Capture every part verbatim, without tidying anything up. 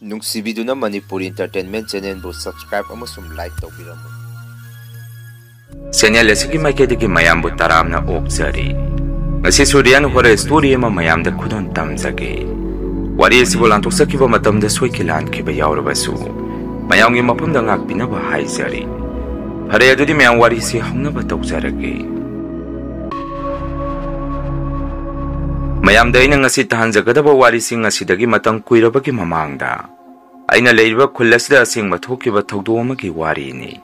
ꯅꯨꯡꯁꯤꯕꯤꯗꯨꯅ Manipur Entertainment Channelꯕꯨ subscribe ꯑꯃꯁꯨꯡ like ꯇꯧꯕꯤꯔꯝꯃꯨ꯫ Channel ꯑꯁꯤꯒꯤ ꯃꯥꯏꯀꯩꯗꯒꯤ ꯃꯌꯥꯝꯕꯨ ꯇꯔꯥꯝꯅ ꯑꯣꯛꯆꯔꯤ꯫ ꯉꯁꯤꯁꯨ Real Horror Story ꯑꯃ ꯃꯌꯥꯝꯗ ꯈꯨꯗꯣꯜ ꯇꯝꯖꯒꯦ꯫ ꯋꯥꯔꯤ ꯑꯁꯤꯕꯨ ꯂꯥꯟꯊꯣꯛꯆꯈꯤꯕ ꯃꯇꯝꯗ ꯁꯣꯏꯈꯤ ꯂꯥꯟꯈꯤꯕ ꯌꯥꯎꯔꯕꯁꯨ ꯃꯌꯥꯝꯒꯤ ꯃꯐꯝꯗ ꯉꯥꯛꯄꯤꯅꯕ ꯍꯥꯏꯖꯔꯤ꯫ ꯐꯔꯦ, ꯑꯗꯨꯗꯤ ꯃꯌꯥꯝ ꯋꯥꯔꯤꯁꯤ ꯍꯧꯅꯕ ꯇꯧꯖꯔꯒꯦ꯫ ꯃꯌꯥꯝꯗ ꯑꯩꯅ ꯉꯁꯤ ꯇꯥꯍꯟꯖꯒꯗꯕ ꯋꯥꯔꯤꯁꯤꯡ ꯑꯁꯤꯗꯒꯤ ꯃꯇꯝ ꯀꯨꯏꯔꯕꯒꯤ ꯃꯃꯥꯡꯗ ꯑꯩꯅ ꯂꯩꯔꯤꯕ ꯈꯨꯜ ꯑꯁꯤꯗ ꯑꯁꯦꯡꯕ ꯊꯣꯛꯈꯤꯕ ꯊꯧꯗꯣꯛ ꯑꯃꯒꯤ ꯋꯥꯔꯤꯅꯤ꯫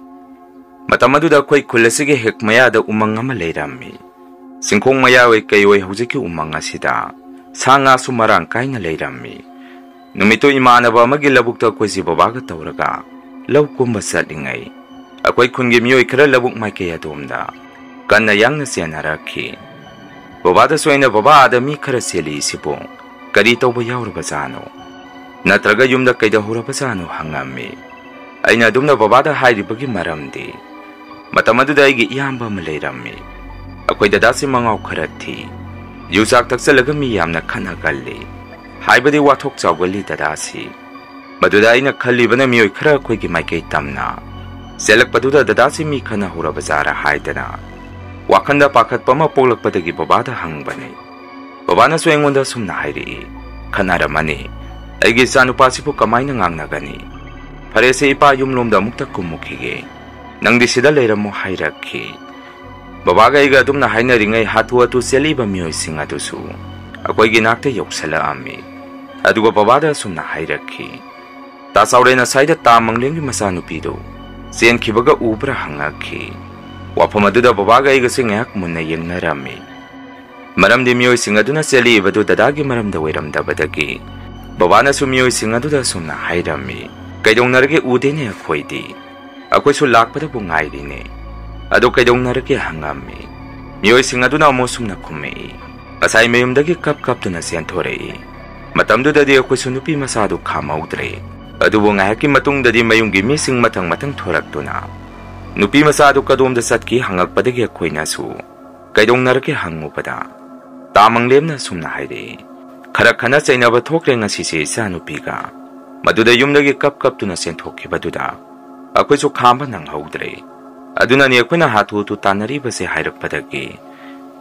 ꯃꯇꯝ ꯑꯗꯨꯗ ꯑꯩꯈꯣꯏ ꯈꯨꯜ ꯑꯁꯤꯒꯤ ꯍꯦꯛ ꯃꯌꯥꯗ ꯎꯃꯪ ꯑꯃ ꯂꯩꯔꯝꯃꯤ꯫ ꯆꯤꯡꯈꯣꯡ ꯃꯌꯥ ꯑꯣꯏ ꯀꯩ ꯑꯣꯏ ꯍꯧꯖꯤꯛꯀꯤ ꯎꯃꯪ ꯑꯁꯤꯗ ꯁꯥ ꯉꯥꯁꯨ ꯃꯔꯥꯡ ꯀꯥꯏꯅ ꯂꯩꯔꯝꯃꯤ꯫ ꯅꯨꯃꯤꯠꯇꯨ ꯏꯃꯥꯟꯅꯕ ꯑꯃꯒꯤ ꯂꯧꯕꯨꯛꯇ ꯑꯩꯈꯣꯏꯁꯤ ꯕꯕꯥꯒ ꯇꯧꯔꯒ ꯂꯧ ꯀꯨꯝꯕ ꯆꯠꯂꯤꯉꯩ, ꯑꯩꯈꯣꯏ ꯈꯨꯟꯒꯤ ꯃꯤꯑꯣꯏ ꯈꯔ ꯂꯧꯕꯨꯛ ꯃꯥꯏꯀꯩ ꯑꯗꯣꯝꯗ ꯀꯟꯅ ꯌꯥꯡꯅ ꯆꯦꯟꯅꯔꯛꯈꯤ꯫ ꯕꯕꯥꯗꯁꯨ ꯑꯩꯅ, "ꯕꯕꯥ, ꯑꯥꯗ ꯃꯤ ꯈꯔ ꯆꯦꯜꯂꯤꯁꯤꯕꯨ ꯀꯔꯤ ꯇꯧꯕ ꯌꯥꯎꯔꯕꯖꯥꯠꯅꯣ? ꯅꯠꯇ꯭ꯔꯒ ꯌꯨꯝꯗ ꯀꯩꯗꯧꯍꯧꯔꯕꯖꯥꯠꯅꯣ?" ꯍꯪꯉꯝꯃꯤ꯫ ꯑꯩꯅ ꯑꯗꯨꯝꯅ ꯕꯕꯥꯗ ꯍꯥꯏꯔꯤꯕꯒꯤ ꯃꯔꯝꯗꯤ, ꯃꯇꯝ ꯑꯗꯨꯗ ꯑꯩꯒꯤ ꯏꯌꯥꯝꯕ ꯑꯃ ꯂꯩꯔꯝꯃꯤ꯫ ꯑꯩꯈꯣꯏ ꯗꯗꯥꯁꯤ ꯃꯉꯥꯎ ꯈꯔ ꯊꯤ꯫ ꯌꯨ ꯆꯥꯛ ꯊꯛꯆꯜꯂꯒ ꯃꯤ ꯌꯥꯝꯅ ꯈꯠꯅꯒꯜꯂꯤ꯫ ꯍꯥꯏꯕꯗꯤ ꯋꯥꯊꯣꯛ ꯆꯥꯎꯒꯜꯂꯤ ꯗꯗꯥꯁꯤ꯫ ꯃꯗꯨꯗ ꯑꯩꯅ ꯈꯜꯂꯤꯕꯅ ꯃꯤꯑꯣꯏ ꯈꯔ ꯑꯩꯈꯣꯏꯒꯤ ꯃꯥꯏꯀꯩ ꯇꯝꯅ ꯆꯦꯜꯂꯛꯄꯗꯨꯗ ꯗꯗꯥꯁꯤ ꯃꯤ ꯈꯠꯅꯍꯧꯔꯕꯖꯥꯔ ꯍꯥꯏꯗꯅ ꯋꯥꯈꯜꯗ ꯄꯥꯈꯠꯄ ꯑꯃ ꯄꯣꯛꯂꯛꯄꯗꯒꯤ ꯕꯕꯥꯗ ꯍꯪꯕꯅꯤ꯫ ꯕꯕꯥꯅꯁꯨ ꯑꯩꯉꯣꯟꯗ ꯑꯁꯨꯝꯅ ꯍꯥꯏꯔꯛꯏ, "ꯈꯠꯅꯔꯝꯃꯅꯤ꯫ ꯑꯩꯒꯤ ꯏꯆꯥꯅꯨꯄꯥꯁꯤꯕꯨ ꯀꯃꯥꯏꯅ ꯉꯥꯡꯅꯒꯅꯤ? ꯐꯔꯦꯁꯦ, ꯏꯄꯥ ꯌꯨꯝꯂꯣꯝꯗ ꯑꯃꯨꯛꯇ ꯀꯨꯝꯃꯨꯈꯤꯒꯦ꯫ ꯅꯪꯗꯤ ꯁꯤꯗ ꯂꯩꯔꯝꯃꯨ" ꯍꯥꯏꯔꯛꯈꯤ꯫ ꯕꯕꯥꯒ ꯑꯩꯒ ꯑꯗꯨꯝꯅ ꯍꯥꯏꯅꯔꯤꯉꯩ ꯍꯥꯊꯨ ꯍꯥꯊꯨ ꯆꯦꯜꯂꯤꯕ ꯃꯤꯑꯣꯏꯁꯤꯡ ꯑꯗꯨꯁꯨ ꯑꯩꯈꯣꯏꯒꯤ ꯅꯥꯛꯇ ꯌꯧꯁꯜꯂꯛꯑꯝꯃꯤ꯫ ꯑꯗꯨꯒ ꯕꯕꯥꯗ ꯑꯁꯨꯝꯅ ꯍꯥꯏꯔꯛꯈꯤ, "ꯇꯥ ꯆꯥꯎꯔꯦꯟ ꯑꯁ꯭ꯋꯥꯏꯗ ꯇꯥ ꯃꯪꯂꯦꯝꯒꯤ ꯃꯆꯥꯅꯨꯄꯤꯗꯨ ꯆꯦꯟꯈꯤꯕꯒ ꯎꯕ꯭ꯔꯥ?" ꯍꯪꯉꯛꯈꯤ꯫ ꯋꯥꯐꯝ ꯑꯗꯨꯗ ꯕꯕꯥꯒ ꯑꯩꯒꯁꯦ ꯉꯥꯏꯍꯥꯛ ꯃꯨꯟꯅ ꯌꯦꯡꯅꯔꯝꯃꯤ꯫ ꯃꯔꯝꯗꯤ ꯃꯤꯑꯣꯏꯁꯤꯡ ꯑꯗꯨꯅ ꯆꯦꯜꯂꯤꯕꯗꯨ ꯗꯗꯥꯒꯤ ꯃꯔꯝꯗ ꯑꯣꯏꯔꯝꯗꯕꯗꯒꯤ ꯕꯕꯥꯅꯁꯨ ꯃꯤꯑꯣꯏꯁꯤꯡ ꯑꯗꯨꯗ ꯑꯁꯨꯝꯅ ꯍꯥꯏꯔꯝꯃꯤ, "ꯀꯩꯗꯧꯅꯔꯒꯦ? ꯎꯗꯦꯅꯦ ꯑꯩꯈꯣꯏꯗꯤ꯫ ꯑꯩꯈꯣꯏꯁꯨ ꯂꯥꯛꯄꯗꯕꯨ ꯉꯥꯏꯔꯤꯅꯦ꯫ ꯑꯗꯣ ꯀꯩꯗꯧꯅꯔꯒꯦ?" ꯍꯪꯉꯝꯃꯤ꯫ ꯃꯤꯑꯣꯏꯁꯤꯡ ꯑꯗꯨꯅ ꯑꯃꯨꯛ ꯑꯁꯨꯝꯅ ꯈꯨꯝꯃꯛꯏ, "ꯉꯁꯥꯏ ꯃꯌꯨꯝꯗꯒꯤ ꯀꯞ ꯀꯞꯇꯨꯅ ꯆꯦꯟꯊꯣꯔꯛꯏ꯫ ꯃꯇꯝꯗꯨꯗꯗꯤ ꯑꯩꯈꯣꯏꯁꯨ ꯅꯨꯄꯤ ꯃꯆꯥꯗꯨ ꯈꯥꯝꯍꯧꯗ꯭ꯔꯦ꯫ ꯑꯗꯨꯕꯨ ꯉꯥꯏꯍꯥꯛꯀꯤ ꯃꯇꯨꯡꯗꯗꯤ ꯃꯌꯨꯝꯒꯤ ꯃꯤꯁꯤꯡ ꯃꯊꯪ ꯃꯊꯪ ꯊꯣꯔꯛꯇꯨꯅ ꯅꯨꯄꯤ ꯃꯆꯥꯗꯨ ꯀꯗꯣꯝꯗ ꯆꯠꯈꯤ ꯍꯪꯉꯛꯄꯗꯒꯤ ꯑꯩꯈꯣꯏꯅꯁꯨ ꯀꯩꯗꯧꯅꯔꯒꯦ ꯍꯪꯉꯨꯕꯗ ꯇꯥ ꯃꯪꯂꯦꯝꯅ ꯑꯁꯨꯝꯅ ꯍꯥꯏꯔꯛꯏ, "ꯈꯔ ꯈꯠꯅ ꯆꯩꯅꯕ ꯊꯣꯛꯈ꯭ꯔꯦ ꯉꯁꯤꯁꯦ ꯏꯆꯥꯅꯨꯄꯤꯒ꯫ ꯃꯗꯨꯗ ꯌꯨꯝꯗꯒꯤ ꯀꯞ ꯀꯞꯇꯨꯅ ꯆꯦꯟꯊꯣꯛꯈꯤꯕꯗꯨꯗ ꯑꯩꯈꯣꯏꯁꯨ ꯈꯥꯝꯕ ꯅꯪꯍꯧꯗ꯭ꯔꯦ꯫ ꯑꯗꯨꯅꯅꯤ ꯑꯩꯈꯣꯏꯅ ꯍꯥꯊꯨ ꯍꯥꯊꯨ ꯇꯥꯟꯅꯔꯤꯕꯁꯦ ꯍꯥꯏꯔꯛꯄꯗꯒꯤ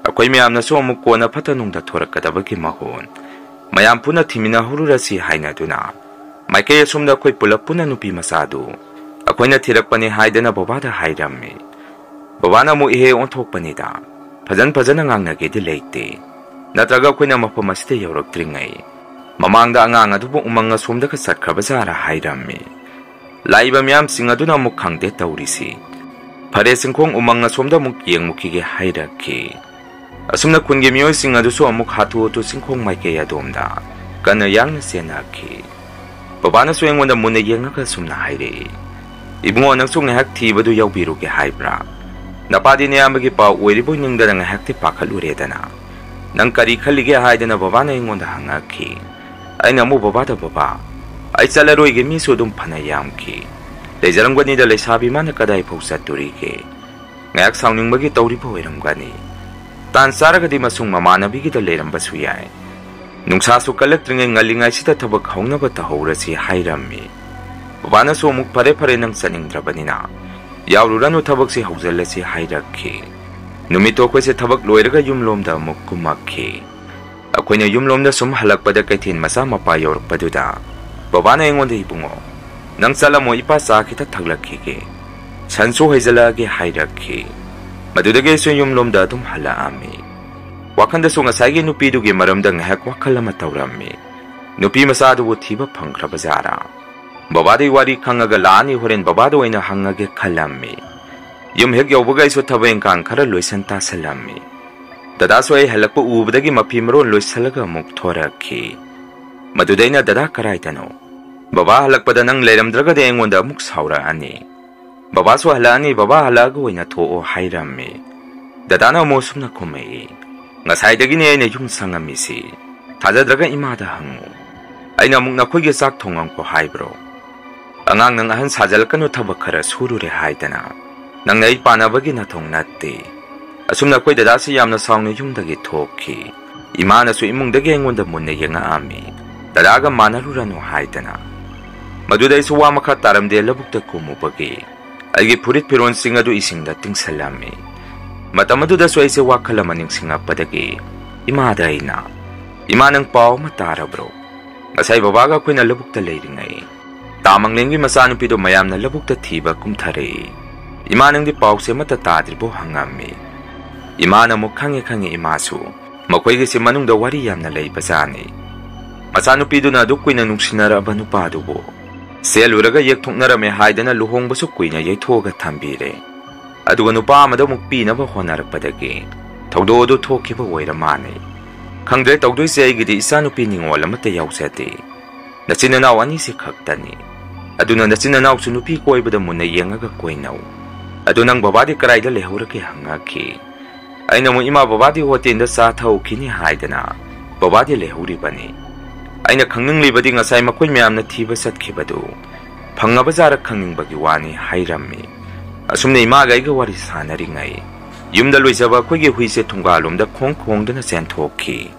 ꯑꯩꯈꯣꯏ ꯃꯌꯥꯝꯅꯁꯨ ꯑꯃꯨꯛ ꯀꯣꯟꯅ ꯐꯠꯇ ꯅꯨꯡꯗ ꯊꯣꯔꯛꯀꯗꯕꯒꯤ ꯃꯍꯨꯠ ꯃꯌꯥꯝ ꯄꯨꯟꯅ ꯊꯤꯃꯤꯟꯅꯍꯧꯔꯨꯔꯁꯤ ꯍꯥꯏꯅꯗꯨꯅ ꯃꯥꯏꯀꯩ ꯑꯁꯣꯝꯗ ꯑꯩꯈꯣꯏ ꯄꯨꯂꯞ ꯄꯨꯟꯅ ꯅꯨꯄꯤ ꯃꯆꯥꯗꯨ ꯑꯩꯈꯣꯏꯅ ꯊꯤꯔꯛꯄꯅꯤ ꯍꯥꯏꯗꯅ ꯕꯕꯥꯗ ꯍꯥꯏꯔꯝꯃꯤ꯫ ꯕꯕꯥꯅ ꯑꯃꯨꯛ ꯏꯍꯦ ꯑꯣꯟꯊꯣꯛꯄꯅꯤꯗ, ꯐꯖꯟ ꯐꯖꯅ ꯉꯥꯡꯅꯒꯦꯗꯤ ꯂꯩꯇꯦ, ꯅꯠꯇ꯭ꯔꯒ ꯑꯩꯈꯣꯏꯅ ꯃꯐꯝ ꯑꯁꯤꯗ ꯌꯧꯔꯛꯇ꯭ꯔꯤꯉꯩ ꯃꯃꯥꯡꯗ ꯑꯉꯥꯡ ꯑꯗꯨꯕꯨ ꯎꯃꯪ ꯑꯁꯣꯝꯗꯒ ꯆꯠꯈ꯭ꯔꯕ ꯖꯥꯔ ꯍꯥꯏꯔꯝꯃꯤ꯫ ꯂꯥꯛꯏꯕ ꯃꯤꯌꯥꯝꯁꯤꯡ ꯑꯗꯨꯅ ꯑꯃꯨꯛ ꯈꯪꯗꯦ ꯇꯧꯔꯤꯁꯤ꯫ ꯐꯔꯦ, ꯆꯤꯡꯈꯣꯡ ꯎꯃꯪ ꯑꯁꯣꯝꯗ ꯑꯃꯨꯛ ꯌꯦꯡꯉꯨꯈꯤꯒꯦ ꯍꯥꯏꯔꯛꯈꯤ꯫ ꯑꯁꯨꯝꯅ ꯈꯨꯟꯒꯤ ꯃꯤꯑꯣꯏꯁꯤꯡ ꯑꯗꯨꯁꯨ ꯑꯃꯨꯛ ꯍꯥꯊꯨ ꯍꯥꯊꯨ ꯆꯤꯡꯈꯣꯡ ꯃꯥꯏꯀꯩ ꯑꯗꯣꯝꯗ ꯀꯟꯅ ꯌꯥꯡꯅ ꯆꯦꯟꯅꯈꯤ꯫ ꯕꯕꯥꯅꯁꯨ ꯑꯩꯉꯣꯟꯗ ꯃꯨꯟꯅ ꯌꯦꯡꯉꯒ ꯑꯁꯨꯝꯅ ꯍꯥꯏꯔꯛꯏ, "ꯏꯕꯨꯡꯉꯣ, ꯅꯪꯁꯨ ꯉꯥꯏꯍꯥꯛ ꯊꯤꯕꯗꯨ ꯌꯥꯎꯕꯤꯔꯨꯒꯦ ꯍꯥꯏꯕ꯭ꯔꯥ? ꯅꯄꯥꯗꯤ ꯅꯌꯥꯝꯕꯒꯤ ꯄꯥꯎ ꯑꯣꯏꯔꯤꯕꯣꯏ ꯅꯤꯡꯗꯅ ꯉꯥꯏꯍꯥꯛꯇꯤ ꯄꯥꯈꯠꯂꯨꯔꯦꯗꯅ꯫ ꯅꯪ ꯀꯔꯤ ꯈꯜꯂꯤꯒꯦ?" ꯍꯥꯏꯗꯅ ꯕꯕꯥꯅ ꯑꯩꯉꯣꯟꯗ ꯍꯪꯉꯛꯈꯤ꯫ ꯑꯩꯅ ꯑꯃꯨꯛ ꯕꯕꯥꯗ, "ꯕꯕꯥ, ꯑꯩ ꯆꯠꯂꯔꯣꯏꯒꯦ, ꯃꯤꯁꯨ ꯑꯗꯨꯝ ꯐꯅ ꯌꯥꯝꯈꯤ꯫ ꯂꯩꯖꯔꯝꯒꯅꯤꯗ ꯂꯩꯁꯥꯕꯤ, ꯃꯥꯅ ꯀꯗꯥꯏꯐꯥꯎ ꯆꯠꯇꯣꯔꯤꯒꯦ? ꯉꯥꯏꯍꯥꯛ ꯁꯥꯎꯅꯤꯡꯕꯒꯤ ꯇꯧꯔꯤꯕ ꯑꯣꯏꯔꯝꯒꯅꯤ꯫ ꯇꯥꯟ ꯆꯥꯔꯒꯗꯤ ꯃꯁꯨꯡ ꯃꯃꯥꯟꯅꯕꯤꯒꯤꯗ ꯂꯩꯔꯝꯕꯁꯨ ꯌꯥꯏ꯫ ꯅꯨꯡꯁꯥꯁꯨ ꯀꯜꯂꯛꯇ꯭ꯔꯤꯉꯩ ꯉꯜꯂꯤꯉꯩꯁꯤꯗ ꯊꯕꯛ ꯍꯧꯅꯕ ꯇꯧꯍꯧꯔꯁꯤ" ꯍꯥꯏꯔꯝꯃꯤ꯫ ꯕꯕꯥꯅꯁꯨ ꯑꯃꯨꯛ, "ꯐꯔꯦ ꯐꯔꯦ, ꯅꯪ ꯆꯠꯅꯤꯡꯗ꯭ꯔꯕꯅꯤꯅ ꯌꯥꯎꯔꯨꯔꯅꯨ, ꯊꯕꯛꯁꯤ ꯍꯧꯖꯤꯜꯂꯁꯤ" ꯍꯥꯏꯔꯛꯈꯤ꯫ ꯅꯨꯃꯤꯠꯇꯣ ꯑꯩꯈꯣꯏꯁꯦ ꯊꯕꯛ ꯂꯣꯏꯔꯒ ꯌꯨꯝꯂꯣꯝꯗ ꯑꯃꯨꯛ ꯀꯨꯝꯃꯛꯈꯤ꯫ ꯑꯩꯈꯣꯏꯅ ꯌꯨꯝꯂꯣꯝꯗ ꯁꯨꯝ ꯍꯜꯂꯛꯄꯗ ꯀꯩꯊꯦꯜ ꯃꯆꯥ ꯃꯄꯥ ꯌꯧꯔꯛꯄꯗꯨꯗ ꯕꯕꯥꯅ ꯑꯩꯉꯣꯟꯗ, "ꯏꯕꯨꯡꯉꯣ, ꯅꯪ ꯆꯠꯂꯝꯃꯣ, ꯏꯄꯥ ꯆꯥ ꯈꯤꯇ ꯊꯛꯂꯛꯈꯤꯒꯦ, ꯁꯟꯁꯨ ꯍꯩꯖꯤꯜꯂꯛꯑꯒꯦ" ꯍꯥꯏꯔꯛꯈꯤ꯫ ꯃꯗꯨꯗꯒꯤ ꯑꯩꯁꯨ ꯌꯨꯝꯂꯣꯝꯗ ꯑꯗꯨꯝ ꯍꯜꯂꯛꯑꯝꯃꯤ꯫ ꯋꯥꯈꯜꯗꯁꯨ ꯉꯁꯥꯏꯒꯤ ꯅꯨꯄꯤꯗꯨꯒꯤ ꯃꯔꯝꯗ ꯉꯥꯏꯍꯥꯛ ꯋꯥꯈꯜ ꯑꯃ ꯇꯧꯔꯝꯃꯤ꯫ ꯅꯨꯄꯤ ꯃꯆꯥꯗꯨꯕꯨ ꯊꯤꯕ ꯐꯪꯈ꯭ꯔꯕ ꯖꯥꯔꯥ? ꯕꯕꯥꯗꯤ ꯋꯥꯔꯤ ꯈꯪꯉꯒ ꯂꯥꯛꯑꯅꯤ, ꯍꯣꯔꯦꯟ ꯕꯕꯥꯗ ꯑꯣꯏꯅ ꯍꯪꯉꯒꯦ ꯈꯜꯂꯝꯃꯤ꯫ ꯌꯨꯝ ꯍꯦꯛ ꯌꯧꯕꯒ ꯑꯩꯁꯨ ꯊꯕꯛ ꯏꯪꯈꯥꯡ ꯈꯔ ꯂꯣꯏꯁꯟ ꯇꯥꯁꯜꯂꯝꯃꯤ꯫ ꯗꯗꯥꯁꯨ ꯑꯩ ꯍꯜꯂꯛꯄ ꯎꯕꯗꯒꯤ ꯃꯐꯤ ꯃꯔꯣꯟ ꯂꯣꯏꯁꯜꯂꯒ ꯑꯃꯨꯛ ꯊꯣꯔꯛꯈꯤ꯫ ꯃꯗꯨꯗ ꯑꯩꯅ, "ꯗꯗꯥ ꯀꯔꯥꯏꯗꯅꯣ?" "ꯕꯕꯥ ꯍꯜꯂꯛꯄꯗ ꯅꯪ ꯂꯩꯔꯝꯗ꯭ꯔꯒꯗꯤ ꯑꯩꯉꯣꯟꯗ ꯑꯃꯨꯛ ꯁꯥꯎꯔꯛꯑꯅꯤ꯫ ꯕꯕꯥꯁꯨ ꯍꯜꯂꯛꯑꯅꯤ, ꯕꯕꯥ ꯍꯜꯂꯛꯑꯒ ꯑꯣꯏꯅ ꯊꯣꯛꯑꯣ" ꯍꯥꯏꯔꯝꯃꯤ꯫ ꯗꯗꯥꯅ ꯑꯃꯨꯛ ꯑꯁꯨꯝꯅ ꯈꯨꯝꯃꯛꯏ, "ꯉꯁꯥꯏꯗꯒꯤꯅꯦ ꯑꯩꯅ ꯌꯨꯝ ꯁꯪꯉꯝꯃꯤꯁꯤ꯫ ꯊꯥꯖꯗ꯭ꯔꯒ ꯏꯃꯥꯗ ꯍꯪꯉꯨ꯫ ꯑꯩꯅ ꯑꯃꯨꯛ ꯅꯈꯣꯏꯒꯤ ꯆꯥꯛ ꯊꯣꯡꯉꯝꯈꯣ ꯍꯥꯏꯕ꯭ꯔꯣ? ꯑꯉꯥꯡ ꯅꯪ ꯑꯍꯟ ꯁꯥꯖꯜꯂꯛꯀꯅꯨ, ꯊꯕꯛ ꯈꯔ ꯁꯨꯔꯨꯔꯦ ꯍꯥꯏꯗꯅ꯫ ꯅꯪꯅ ꯑꯩ ꯄꯥꯟꯅꯕꯒꯤ ꯅꯊꯧ ꯅꯠꯇꯦ"꯫ ꯑꯁꯨꯝꯅ ꯑꯩꯈꯣꯏ ꯗꯗꯥꯁꯤ ꯌꯥꯝꯅ ꯁꯥꯎꯅ ꯌꯨꯝꯗꯒꯤ ꯊꯣꯛꯈꯤ꯫ ꯏꯃꯥꯅꯁꯨ ꯏꯃꯨꯡꯗꯒꯤ ꯑꯩꯉꯣꯟꯗ ꯃꯨꯟꯅ ꯌꯦꯡꯉꯛꯑꯝꯃꯤ꯫ "ꯗꯗꯥꯒ ꯃꯥꯟꯅꯔꯨꯔꯅꯨ" ꯍꯥꯏꯗꯅ꯫ ꯃꯗꯨꯗ ꯑꯩꯁꯨ ꯋꯥ ꯃꯈꯥ ꯇꯥꯔꯝꯗꯦ꯫ ꯂꯧꯕꯨꯛꯇ ꯀꯨꯝꯃꯨꯕꯒꯤ ꯑꯩꯒꯤ ꯐꯨꯔꯤꯠ ꯐꯤꯔꯣꯟꯁꯤꯡ ꯑꯗꯨ ꯏꯁꯤꯡꯗ ꯇꯤꯡꯁꯜꯂꯝꯃꯤ꯫ ꯃꯇꯝ ꯑꯗꯨꯗꯁꯨ ꯑꯩꯁꯦ ꯋꯥꯈꯜ ꯑꯃ ꯅꯤꯡꯁꯤꯡꯉꯛꯄꯗꯒꯤ ꯏꯃꯥꯗ ꯑꯩꯅ, "ꯏꯃꯥ, ꯅꯪ ꯄꯥꯎ ꯑꯃ ꯇꯥꯔꯕ꯭ꯔꯣ? ꯉꯁꯥꯏ ꯕꯕꯥꯒ ꯑꯩꯈꯣꯏꯅ ꯂꯧꯕꯨꯛꯇ ꯂꯩꯔꯤꯉꯩ ꯇꯥꯃꯪꯂꯦꯟꯒꯤ ꯃꯆꯥꯅꯨꯄꯤꯗꯣ ꯃꯌꯥꯝꯅ ꯂꯧꯕꯨꯛꯇ ꯊꯤꯕ ꯀꯨꯝꯊꯔꯛꯏ꯫ ꯏꯃꯥ, ꯅꯪꯗꯤ ꯄꯥꯎꯁꯦ ꯑꯃꯠꯇ ꯇꯥꯗ꯭ꯔꯤꯕꯣ?" ꯍꯪꯉꯝꯃꯤ꯫ ꯏꯃꯥꯅ ꯑꯃꯨꯛ, "ꯈꯪꯉꯦ, ꯈꯪꯉꯦ ꯏꯃꯥꯁꯨ꯫ ꯃꯈꯣꯏꯒꯤꯁꯦ ꯃꯅꯨꯡꯗ ꯋꯥꯔꯤ ꯌꯥꯝꯅ ꯂꯩꯕꯖꯥꯠꯅꯤ꯫ ꯃꯆꯥꯅꯨꯄꯤꯗꯨꯅ ꯑꯗꯨꯛ ꯀꯨꯏꯅ ꯅꯨꯡꯁꯤꯅꯔꯛꯑꯕ ꯅꯨꯄꯥꯗꯨꯕꯨ ꯁꯦꯜ ꯎꯔꯒ ꯌꯦꯛꯊꯣꯛꯅꯔꯝꯃꯦ ꯍꯥꯏꯗꯅ ꯂꯨꯍꯣꯡꯕꯁꯨ ꯀꯨꯏꯅ ꯌꯩꯊꯣꯛꯑꯒ ꯊꯝꯕꯤꯔꯦ꯫ ꯑꯗꯨꯒ ꯅꯨꯄꯥ ꯑꯃꯗ ꯑꯃꯨꯛ ꯄꯤꯅꯕ ꯍꯣꯠꯅꯔꯛꯄꯗꯒꯤ ꯊꯧꯗꯣꯛ ꯑꯗꯨ ꯊꯣꯛꯈꯤꯕ ꯑꯣꯏꯔ ꯃꯥꯜꯂꯦ꯫ ꯈꯪꯗ꯭ꯔꯦ ꯇꯧꯗꯣꯏꯁꯦ, ꯑꯩꯒꯤꯗꯤ ꯏꯆꯥꯅꯨꯄꯤ ꯅꯤꯉꯣꯜ ꯑꯃꯠꯇ ꯌꯥꯎꯖꯗꯦ꯫ ꯅꯆꯤꯟ ꯅꯅꯥꯎ ꯑꯅꯤꯁꯤ ꯈꯛꯇꯅꯤ꯫ ꯑꯗꯨꯅ ꯅꯆꯤꯟ ꯅꯅꯥꯎꯁꯨ ꯅꯨꯄꯤ ꯀꯣꯏꯕꯗ ꯃꯨꯟꯅ ꯌꯦꯡꯉꯒ ꯀꯣꯏꯅꯧ꯫ ꯑꯗꯨ ꯅꯪ ꯕꯕꯥꯗꯤ ꯀꯗꯥꯏꯗ ꯂꯩꯍꯧꯔꯒꯦ?" ꯍꯪꯉꯛꯈꯤ꯫ ꯑꯩꯅ ꯑꯃꯨꯛ, "ꯏꯃꯥ, ꯕꯕꯥꯗꯤ ꯍꯣꯇꯦꯜꯗ ꯆꯥ ꯊꯛꯎꯈꯤꯅꯤ ꯍꯥꯏꯗꯅ ꯕꯕꯥꯗꯤ ꯂꯩꯍꯧꯔꯤꯕꯅꯤ꯫ ꯑꯩꯅ ꯈꯪꯅꯤꯡꯂꯤꯕꯗꯤ ꯉꯁꯥꯏ ꯃꯈꯣꯏ ꯃꯌꯥꯝꯅ ꯊꯤꯕ ꯆꯠꯈꯤꯕꯗꯨ ꯐꯪꯉꯕ ꯖꯥꯔ ꯈꯪꯅꯤꯡꯕꯒꯤ ꯋꯥꯅꯤ" ꯍꯥꯏꯔꯝꯃꯤ꯫ ꯑꯁꯨꯝꯅ ꯏꯃꯥꯒ ꯑꯩꯒ ꯋꯥꯔꯤ ꯁꯥꯟꯅꯔꯤꯉꯩ ꯌꯨꯝꯗ ꯂꯣꯏꯖꯕ ꯑꯩꯈꯣꯏꯒꯤ ꯍꯨꯏꯁꯦ ꯊꯣꯡꯒꯥꯜꯂꯣꯝꯗ ꯈꯣꯡ ꯈꯣꯡꯗꯨꯅ ꯆꯦꯟꯊꯣꯛꯈꯤ꯫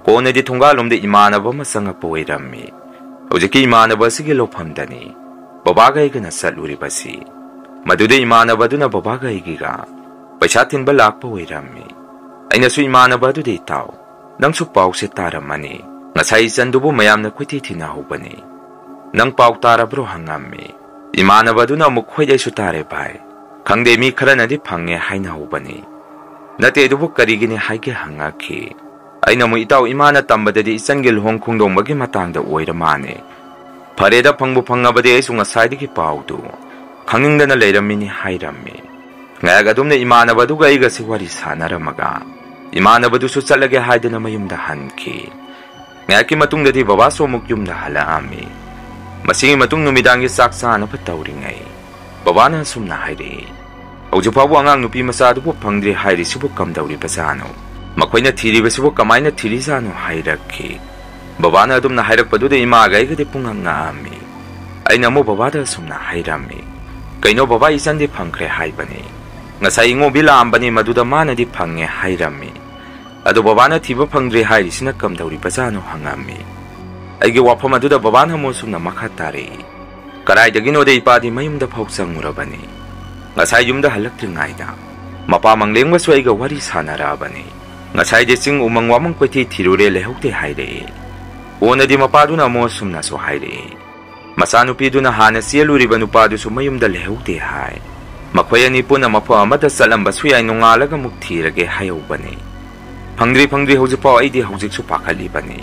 ꯀꯣꯟꯅꯗꯤ ꯊꯣꯡꯒꯥꯜꯂꯣꯝꯗ ꯏꯃꯥꯟꯅꯕ ꯑꯃ ꯆꯪꯉꯛꯄ ꯑꯣꯏꯔꯝꯃꯤ꯫ ꯍꯧꯖꯤꯛꯀꯤ ꯏꯃꯥꯟꯅꯕ ꯑꯁꯤꯒꯤ ꯂꯧꯐꯝꯗꯅꯤ ꯕꯕꯥꯒ ꯑꯩꯒꯅ ꯆꯠꯂꯨꯔꯤꯕꯁꯤ꯫ ꯃꯗꯨꯗ ꯏꯃꯥꯟꯅꯕꯗꯨꯅ ꯕꯕꯥꯒ ꯑꯩꯒꯤꯒ ꯄꯩꯁꯥ ꯊꯤꯟꯕ ꯂꯥꯛꯄ ꯑꯣꯏꯔꯝꯃꯤ꯫ ꯑꯩꯅꯁꯨ ꯏꯃꯥꯟꯅꯕ ꯑꯗꯨꯗ, "ꯏꯇꯥꯎ, ꯅꯪꯁꯨ ꯄꯥꯎꯁꯦ ꯇꯥꯔꯝꯃꯅꯤ꯫ ꯉꯁꯥꯏ ꯏꯆꯟꯗꯨꯕꯨ ꯃꯌꯥꯝꯅ ꯀꯣꯏꯊꯤ ꯊꯤꯅꯍꯧꯕꯅꯤ꯫ ꯅꯪ ꯄꯥꯎ ꯇꯥꯔꯕ꯭ꯔꯣ?" ꯍꯪꯉꯝꯃꯤ꯫ ꯏꯃꯥꯟꯅꯕ ꯑꯗꯨꯅ ꯑꯃꯨꯛ, "ꯍꯣꯏ, ꯑꯩꯁꯨ ꯇꯥꯔꯦ ꯚꯥꯏ꯫ ꯈꯪꯗꯦ, ꯃꯤ ꯈꯔꯅꯗꯤ ꯐꯪꯉꯦ ꯍꯥꯏꯅꯍꯧꯕꯅꯤ꯫ ꯅꯠꯇꯦ, ꯑꯗꯨꯕꯨ ꯀꯔꯤꯒꯤꯅꯤ ꯍꯥꯏꯒꯦ?" ꯍꯪꯉꯛꯈꯤ꯫ ꯑꯩꯅ ꯑꯃꯨꯛ, "ꯏꯇꯥꯎ, ꯏꯃꯥꯅ ꯇꯝꯕꯗꯗꯤ ꯏꯆꯟꯒꯤ ꯂꯨꯍꯣꯡ ꯈꯣꯡꯗꯣꯡꯕꯒꯤ ꯃꯇꯥꯡꯗ ꯑꯣꯏꯔ ꯃꯥꯅꯦ꯫ ꯐꯔꯦꯗ, ꯐꯪꯕꯨ ꯐꯪꯉꯕꯗꯤ ꯑꯩꯁꯨ ꯉꯁꯥꯏꯗꯒꯤ ꯄꯥꯎꯗꯨ ꯈꯪꯅꯤꯡꯗꯅ ꯂꯩꯔꯝꯃꯤꯅꯤ" ꯍꯥꯏꯔꯝꯃꯤ꯫ ꯉꯥꯏꯍꯥꯛ ꯑꯗꯨꯝꯅ ꯏꯃꯥꯟꯅꯕꯗꯨꯒ ꯑꯩꯒꯁꯤ ꯋꯥꯔꯤ ꯁꯥꯟꯅꯔꯝꯃꯒ ꯏꯃꯥꯟꯅꯕꯗꯨꯁꯨ ꯆꯠꯂꯒꯦ ꯍꯥꯏꯗꯅ ꯃꯌꯨꯝꯗ ꯍꯟꯈꯤ꯫ ꯉꯥꯏꯍꯥꯛꯀꯤ ꯃꯇꯨꯡꯗꯗꯤ ꯕꯕꯥꯁꯨ ꯑꯃꯨꯛ ꯌꯨꯝꯗ ꯍꯜꯂꯛꯑꯝꯃꯤ꯫ ꯃꯁꯤꯒꯤ ꯃꯇꯨꯡ ꯅꯨꯃꯤꯗꯥꯡꯒꯤ ꯆꯥꯛ ꯆꯥꯅꯕ ꯇꯧꯔꯤꯉꯩ ꯕꯕꯥꯅ ꯑꯁꯨꯝꯅ ꯍꯥꯏꯔꯛꯏ, "ꯍꯧꯖꯤꯛ ꯐꯥꯎꯕ ꯑꯉꯥꯡ ꯅꯨꯄꯤ ꯃꯆꯥꯗꯨꯕꯨ ꯐꯪꯗ꯭ꯔꯤ ꯍꯥꯏꯔꯤꯁꯤꯕꯨ ꯀꯝꯗꯧꯔꯤꯕꯖꯥꯠꯅꯣ? ꯃꯈꯣꯏꯅ ꯊꯤꯔꯤꯕꯁꯤꯕꯨ ꯀꯃꯥꯏꯅ ꯊꯤꯔꯤꯖꯥꯠꯅꯣ?" ꯍꯥꯏꯔꯛꯈꯤ꯫ ꯕꯕꯥꯅ ꯑꯗꯨꯝꯅ ꯍꯥꯏꯔꯛꯄꯗꯨꯗ ꯏꯃꯥꯒ ꯑꯩꯒꯗꯤ ꯄꯨꯡꯉꯛ ꯉꯛꯑꯝꯃꯤ꯫ ꯑꯩꯅ ꯑꯃꯨꯛ ꯕꯕꯥꯗ ꯑꯁꯨꯝꯅ ꯍꯥꯏꯔꯝꯃꯤ, "ꯀꯩꯅꯣ ꯕꯕꯥ, ꯏꯆꯟꯗꯤ ꯐꯪꯈ꯭ꯔꯦ ꯍꯥꯏꯕꯅꯤ꯫ ꯉꯁꯥꯏ ꯏꯉꯣꯕꯤ ꯂꯥꯛꯑꯝꯕꯅꯤ, ꯃꯗꯨꯗ ꯃꯥꯅꯗꯤ ꯐꯪꯉꯦ ꯍꯥꯏꯔꯝꯃꯤ꯫ ꯑꯗꯣ ꯕꯕꯥꯅ ꯊꯤꯕ ꯐꯪꯗ꯭ꯔꯦ ꯍꯥꯏꯔꯤꯁꯤꯅ ꯀꯝꯗꯧꯔꯤꯕꯖꯥꯠꯅꯣ?" ꯍꯪꯉꯝꯃꯤ꯫ ꯑꯩꯒꯤ ꯋꯥꯐꯝ ꯑꯗꯨꯗ ꯕꯕꯥꯅ ꯑꯃꯨꯛ ꯑꯁꯨꯝꯅ ꯃꯈꯥ ꯇꯥꯔꯛꯏ, "ꯀꯗꯥꯏꯗꯒꯤꯅꯣꯗ ꯏꯄꯥꯗꯤ ꯃꯌꯨꯝꯗ ꯐꯥꯎ ꯆꯪꯉꯨꯔꯕꯅꯤ꯫ ꯉꯁꯥꯏ ꯌꯨꯝꯗ ꯍꯜꯂꯛꯇ꯭ꯔꯤꯉꯩꯗ ꯃꯄꯥ ꯃꯪꯂꯦꯡꯕꯁꯨ ꯑꯩꯒ ꯋꯥꯔꯤ ꯁꯥꯟꯅꯔꯛꯑꯕꯅꯤ꯫ ꯉꯁꯥꯏꯗꯤ ꯆꯤꯡ ꯎꯃꯪ ꯋꯥꯃꯪ ꯀꯣꯏꯊꯤ ꯊꯤꯔꯨꯔꯦ, ꯂꯩꯍꯧꯗꯦ" ꯍꯥꯏꯔꯛꯏ꯫ ꯀꯣꯟꯅꯗꯤ ꯃꯄꯥꯗꯨꯅ ꯑꯃꯨꯛ ꯑꯁꯨꯝꯅꯁꯨ ꯍꯥꯏꯔꯛꯏ, "ꯃꯆꯥꯅꯨꯄꯤꯗꯨꯅ ꯍꯥꯟꯅ ꯆꯦꯜꯂꯨꯔꯤꯕ ꯅꯨꯄꯥꯗꯨꯁꯨ ꯃꯌꯨꯝꯗ ꯂꯩꯍꯧꯗꯦ ꯍꯥꯏ꯫ ꯃꯈꯣꯏ ꯑꯅꯤ ꯄꯨꯟꯅ ꯃꯐꯝ ꯑꯃꯗ ꯆꯠꯂꯝꯕꯁꯨ ꯌꯥꯏ, ꯅꯣꯡꯉꯥꯜꯂꯒ ꯑꯃꯨꯛ ꯊꯤꯔꯒꯦ" ꯍꯥꯏꯍꯧꯕꯅꯤ꯫ ꯐꯪꯗ꯭ꯔꯤ ꯐꯪꯗ꯭ꯔꯤ ꯍꯧꯖꯤꯛꯐꯥꯎ ꯑꯩꯗꯤ ꯍꯧꯖꯤꯛꯁꯨ ꯄꯥꯈꯠꯂꯤꯕꯅꯤ꯫